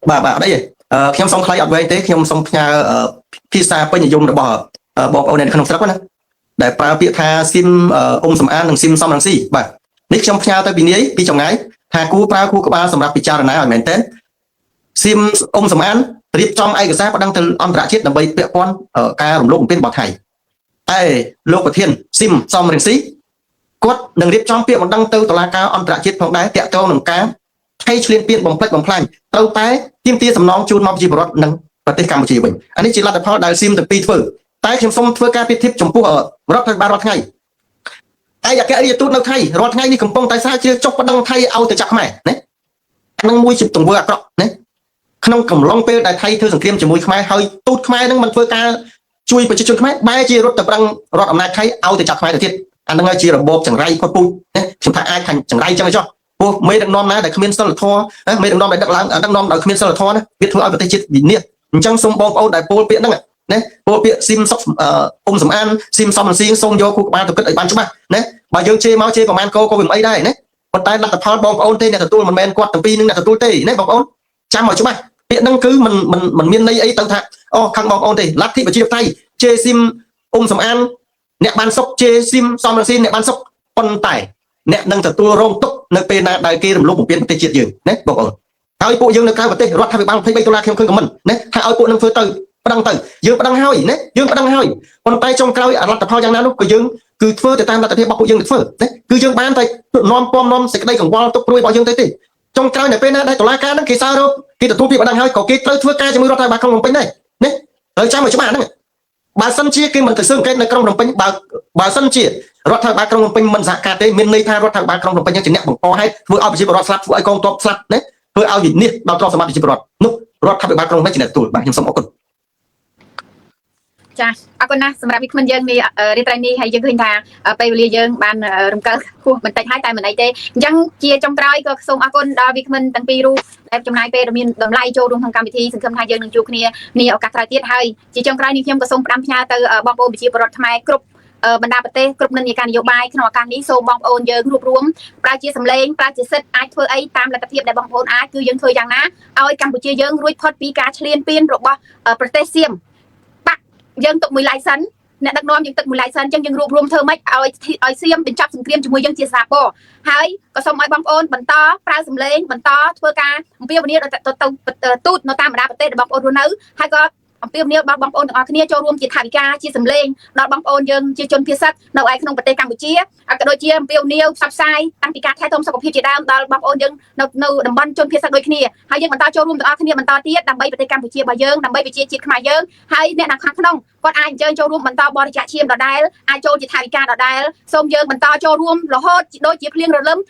បាទបាទអត់អីទេខ្ញុំសូមខ្លីអត់វែងទេខ្ញុំសូមផ្ញើភាសាពេញនិយមរបស់បងប្អូននៅក្នុងស្រុកណាដែលប្រើពាក្យថាស៊ីមអ៊ុំសំអាននិងស៊ីមសំរងស៊ីបាទនេះខ្ញុំផ្ញើទៅពីនាយពីចម្ងាយថាគួរប្រើគួរក្បាលសម្រាប់ពិចារណាឲ្យមែនទែនស៊ីមអ៊ុំសំអានរៀបចំឯកសារប្តឹងទៅអន្តរជាតិដើម្បីពាក់ព័ន្ធការរំលោភបំពានរបស់ថៃតែលោកប្រធានស៊ីមសំរងស៊ីគាត់នឹងរៀបចំពាក្យបណ្ដឹងទៅតុលាការអន្តរជាតិផងដែរទាក់ទងនឹងការថៃឈ្លានពានបំផ្លិចបំផ្លាញត្រូវតែទាមទារសំណងជូនមកប្រជាពលរដ្ឋនិងប្រទេសកម្ពុជាវិញអានេះជាលទ្ធផលដែលស៊ីមទាំងពីរធ្វើតែខ្ញុំសូមធ្វើការប្រៀបធៀបចំពោះរដ្ឋាភិបាលរាល់ថ្ងៃឯកអគ្គរដ្ឋទូតនៅថៃរាល់ថ្ងៃនេះកំពុងតែស្រាវជ្រាវចុះប្តឹងថៃឲ្យទៅចាប់ខ្មែរណានឹងមួយជាទង្វើអាក្រក់ណាក្នុងកំឡុងពេលដែលថៃធ្វើសង្គ្រាមជាមួយខ្មែរហើយទូតខ្មែរនឹងមិនធ្វើការជួយប្រជាជនខ្មែរបែរជារត់ទៅប្តឹងរដ្ឋអំណាចថៃឲ្យទៅចាប់ខ្មែរទៅទៀតអានឹងហើយជារបបចង្រៃផុតពូជណាខ្ញុំថាអាចថាចង្រៃចឹងចុះព្រោះមេដឹកនាំណាដែលគ្មានសិលធម៌មេដឹកនាំដែលដឹកឡើងដឹកនាំដោយគ្មានសិលធម៌ណាវាធ្វើឲ្យប្រទេសជាតិវិនាសអញ្ចឹងសូមបងប្អូនដែលពោលពាក្យហ្នឹងណាពោលពាក្យស៊ីមសុកអ៊ុំសំអានស៊ីមសំរងស៊ីសូមយកគូក្បាលទៅគិតឲ្យបានច្បាស់ណាបើយើងជេរមកជេរប្រហែលកោក៏វាមិនអីដែរណាប៉ុន្តែលទ្ធផលបងប្អូនទេអ្នកទទួលមិនមែនគាត់ទាំងពីរនឹងអ្នកទទួលទេណាបងប្អូនចាំឲ្យច្បាស់ពាក្យហ្នឹងគឺមិនមានន័យអីទៅថាអូខាងបងប្អូនទេលទ្ធិប្រជាធិបតេយ្យជេរស៊ីមអ៊ុំសំអានអ្នកបានសុកជេរស៊ីមសំរងស៊ីអ្នកបានសុកប៉ុន្តែអ្នកនឹងទទួលរងទុក្ខនៅពេលណាដែលគេរំលោភបំពានប្រទេសជាតិយើងណាបងប្អូនហើយពួកយើងនៅក្រៅប្រទេសរដ្ឋាភិបាល23ដុល្លារខ្ញុំឃើញខមមិនណាថាឲ្យពួកនឹងធ្វើទៅប្តឹងទៅយើងប្តឹងហើយណាយើងប្តឹងហើយប៉ុន្តែចុងក្រោយលទ្ធផលយ៉ាងណានោះក៏យើងគឺធ្វើទៅតាមលទ្ធភាពរបស់ពួកយើងធ្វើណាគឺយើងបានតែនាំពំនាំសេចក្តីកង្វល់ទុកព្រួយរបស់យើងទៅទេចុងក្រោយនៅពេលណាដែលតុលាការហ្នឹងគេសើរកគេទទួលពាក្យបណ្ដឹងហើយក៏គេត្រូវធ្វើការជាមួយរដ្ឋាភិបាលក្រុងភ្នំពេញដែរណាត្រូវចាំឲ្យច្បាស់ហ្នឹងបើសិនជាគេមិនទៅស៊ើបអង្កេតនៅក្រុងភ្នំពេញបើសិនជារដ្ឋាភិបាលក្រុងភ្នំពេញមិនសហការទេមានន័យថារដ្ឋាភិបាលក្រុងភ្នំពេញជាអ្នកបង្កហេតុធ្វើឲ្យប្រជាពលរដ្ឋស្លាប់ធ្វើឲ្យកងទ័ពស្លាប់ណាធ្វើឲ្យវិនាសដល់ទ្រព្យសម្បត្តិប្រជាពលរដ្ឋនោះរដ្ឋាភិបាលក្រុងភ្នំពេញជាអ្នកទទួលបាទខ្ញុំសូមអរគុណ ចាអរគុណណាស់សម្រាប់វិក្កាមយើងនេះរាត្រីនេះហើយយើងឃើញថាពេលវេលាយើងបានរំកិលហួសបន្តិចហើយតែមិនអីទេអញ្ចឹងជាចុងក្រោយក៏សូមអរគុណដល់វិក្កាមទាំងពីររូបដែលចំណាយពេលដ៏មានតម្លៃចូលរួមក្នុងកម្មវិធីសង្ឃឹមថាយើងនឹងជួបគ្នានាឱកាសក្រោយទៀតហើយជាចុងក្រោយនេះខ្ញុំក៏សូមផ្ដាំផ្ញើទៅបងប្អូនប្រជាពលរដ្ឋខ្មែរគ្រប់ បណ្ដាប្រទេសគ្រប់និន្នាការនយោបាយក្នុងឱកាសនេះសូមបងប្អូនយើងរួបរួមប្រើជាសម្លេងប្រើជាសិទ្ធិអាចធ្វើអីតាមលទ្ធភាពដែលបងប្អូនអាចគឺយើងធ្វើយ៉ាងណាឲ្យកម្ពុជាយើងរួចផុតពីការឈ្លានពានរបស់ប្រទេសសៀមបាក់យើងទុកមួយឡៃសិនអ្នកដឹកនាំយើងទឹកមួយឡៃសិនអញ្ចឹងយើងរួបរួមធ្វើម៉េចឲ្យឲ្យសៀមបញ្ចប់សង្គ្រាមជាមួយយើងជាសាពរហើយក៏សូមឲ្យបងប្អូនបន្តប្រើសម្លេងបន្តធ្វើការអំពាវនាវទៅទៅទូតនៅតាមបណ្ដាប្រទេសដែលបងប្អូនរស់នៅហើយក៏អំពាវនាវដល់បងប្អូនទាំងអស់គ្នាចូលរួមជាថវិកាជាសម្លេងដល់បងប្អូនយើងជាជនភៀសសឹកនៅឯក្នុងប្រទេសកម្ពុជាក៏ដូចជាអំពាវនាវផ្សព្វផ្សាយតាំងពីការថែទាំសុខភាពជាដើមដល់បងប្អូនយើងនៅនៅតំបន់ជនភៀសសឹកដូចគ្នាហើយយើងបន្តចូលរួមទាំងអស់គ្នាបន្តទៀតដើម្បីប្រទេសកម្ពុជារបស់យើងដើម្បីប្រជាជាតិខ្មែរយើងហើយអ្នកនៅខាងក្នុងគាត់អាចអញ្ជើញចូលរួមបន្តបរិច្ចាគឈាមដដែលអាចចូលជាថវិកាដដែលសូមយើងបន្តចូលរួមរហូតដូចជាភ្លៀងរលឹម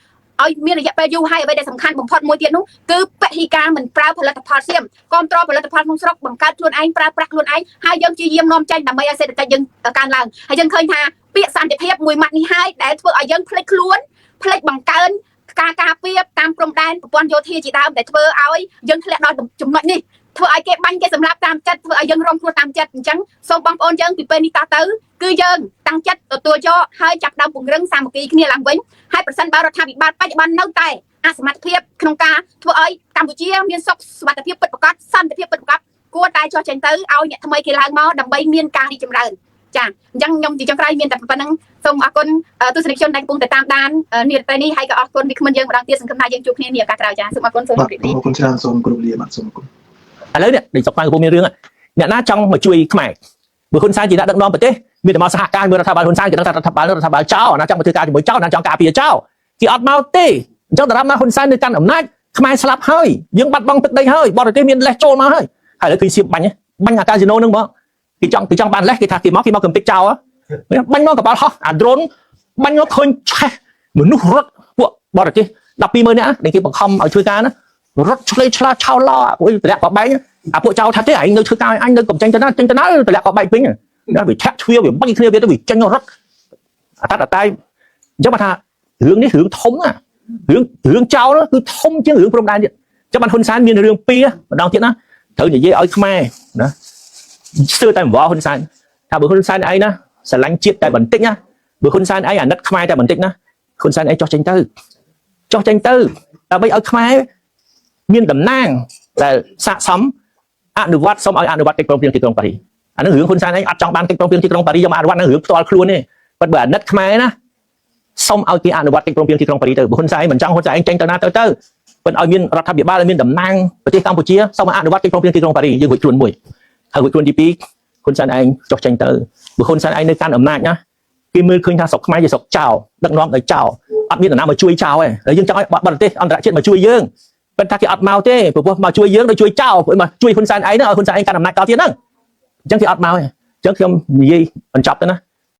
ឲ្យមានរយៈពេលយូរហើយអ្វីដែលសំខាន់បំផុតមួយទៀតនោះគឺពហិការមិនប្រើផលិតផលសៀមគ្រប់គ្រងផលិតផលក្នុងស្រុកបង្កើតខ្លួនឯងប្រើប្រាស់ខ្លួនឯងហើយយើងជាយាមនាំចេញដើម្បីឲ្យសេដ្ឋកិច្ចយើងកើនឡើងហើយយើងឃើញថាពាក្យសន្តិភាពមួយម៉ាត់នេះហើយដែលធ្វើឲ្យយើងភ្លេចខ្លួនភ្លេចបង្កើនការការពារតាមព្រំដែនប្រព័ន្ធយោធាជាដើមដែលធ្វើឲ្យយើងធ្លាក់ដល់ចំណុចនេះធ្វើឲ្យគេបាញ់គេសម្លាប់តាមចិត្តធ្វើឲ្យយើងរងគ្រោះតាមចិត្តអញ្ចឹងសូមបងប្អូនយើងពីពេលនេះតទៅគឺយើងតាំងចិត្តទទួលយកហើយចាប់ដើមពង្រឹងសាមគ្គីគ្នាឡើងវិញហើយប្រសិនបើរដ្ឋាភិបាលបច្ចុប្បន្ននៅតែអសមត្ថភាពក្នុងការធ្វើឲ្យកម្ពុជាមានសុខសុវត្ថិភាពពិតប្រាកដសន្តិភាពពិតប្រាកដគួរតែចុះចេញទៅឲ្យអ្នកថ្មីគេឡើងមកដើម្បីមានការរីកចម្រើនចាអញ្ចឹងខ្ញុំជាចុងក្រោយមានតែប៉ុណ្្នឹងសូមអរគុណទស្សនិកជនដែលកំពុងតែតាមដាននារីនេះហើយក៏អរគុណវាគ្មិនយើងម្ដងទៀតសង្ឃឹមថាយើងជួបគ្នានាឱកាសក្រោយចាសូមអរគុណសូម បាទ ជម្រាបលា អរគុណច្រើនសូមគោរពលាបាទសូមអរគុណ ឥឡូវនេះដូចស្រុកខ្មែរកំពុងមានរឿងអ្នកណាចង់មកជួយខ្មែរបើហ៊ុនសែនជាអ្នកដឹកនាំប្រទេសមានតែមកសហការជាមួយរដ្ឋាភិបាលហ៊ុនសែនគេដឹងថារដ្ឋាភិបាលរដ្ឋាភិបាលចោលណាចង់មកធ្វើការជាមួយចោលណាចង់ការពារចោលគេអត់មកទេអញ្ចឹងដរាបណាហ៊ុនសែននៅកាន់អំណាចខ្មែរស្លាប់ហើយយើងបាត់បង់ទឹកដីហើយបរទេសមានលេសចូលមកហើយហើយឥឡូវឃើញសៀមបាញ់បាញ់អាកាស៊ីណូនឹងមកគេចង់បានលេសគេថាគេមកកំទេចចោលបាញ់មកកប៉ាល់ហោះអាដ្រូនបាញ់មកឃើញឆេះមនុស្សរត់ពួកបរទេស120,000នាក់ដែលគេបង្ខំឲ្យធ្វើការណារត់ឆ្លេឆ្លាឆោឡោអុយតម្លាក់ក៏បែកអាពួកចៅថាទេឯងនៅធ្វើការអញនៅកំចេញទៅណាចេញទៅណាតម្លាក់ក៏បែកពេញណាវាឆាក់ទ្វាវាបាញ់គ្នាវាទៅវាចេញរត់អតតតែអញ្ចឹងបើថារឿងនេះរឿងធំណារឿងរឿងចោលគឺធំជាងរឿងព្រំដែនទៀតអញ្ចឹងបានហ៊ុនសែនមានរឿងពីរម្ដងទៀតណាត្រូវនិយាយឲ្យខ្មែរណាស្ទើរតែអង្វរហ៊ុនសែនថាបើហ៊ុនសែនឯងណាស្រឡាញ់ជាតិតែបន្តិចណាបើហ៊ុនសែនឯងអាណិតខ្មែរតែបន្តិចណាហ៊ុនសែនឯងចោះចេញទៅចោះចេញទៅដើម្បីឲ្យខ្មែរមានតំណាងដែលស័ក្តិសមអនុវត្តសូមឲ្យអនុវត្តកិច្ចព្រមព្រៀងទីក្រុងប៉ារីសអានឹងរឿងហ៊ុនសែនឯងអត់ចង់បានកិច្ចព្រមព្រៀងទីក្រុងប៉ារីសយកមកអនុវត្តនឹងរឿងផ្ទាល់ខ្លួនទេប៉ុន្តែបើអាណិតខ្មែរណាសូមឲ្យគេអនុវត្តកិច្ចព្រមព្រៀងទីក្រុងប៉ារីសទៅបើហ៊ុនសែនមិនចង់ហ៊ុនសែនឯងចេញទៅណាទៅទៅប៉ុន្តែឲ្យមានរដ្ឋាភិបាលឲ្យមានតំណាងប្រទេសកម្ពុជាសូមឲ្យអនុវត្តកិច្ចព្រមព្រៀងទីក្រុងប៉ារីសយើងរួចខ្លួនមួយហើយរួចខ្លួនទី2ហ៊ុនសែនឯងចុះចេញទៅបើហ៊ុនសែនឯងនៅកាន់អំណាចណាគេមើលឃើញថាស្រុកខ្មែរជាស្រុកចោលដឹកនាំដោយចោលអត់មាននរណាមកជួយចោលទេហើយយើងចង់ឲ្យបរទេសអន្តរជាតិមកជួយយើងប៉ុន្តែគេអត់មកទេព្រោះមកជួយយើងដូចជួយចោលព្រោះមកជួយហ៊ុនសែនឯងហ្នឹងឲ្យហ៊ុនសែនឯងកាន់អំណាចតទៀតហ្នឹងអញ្ចឹងគេអត់មកទេអញ្ចឹងខ្ញុំនិយាយបញ្ចប់ទៅណា។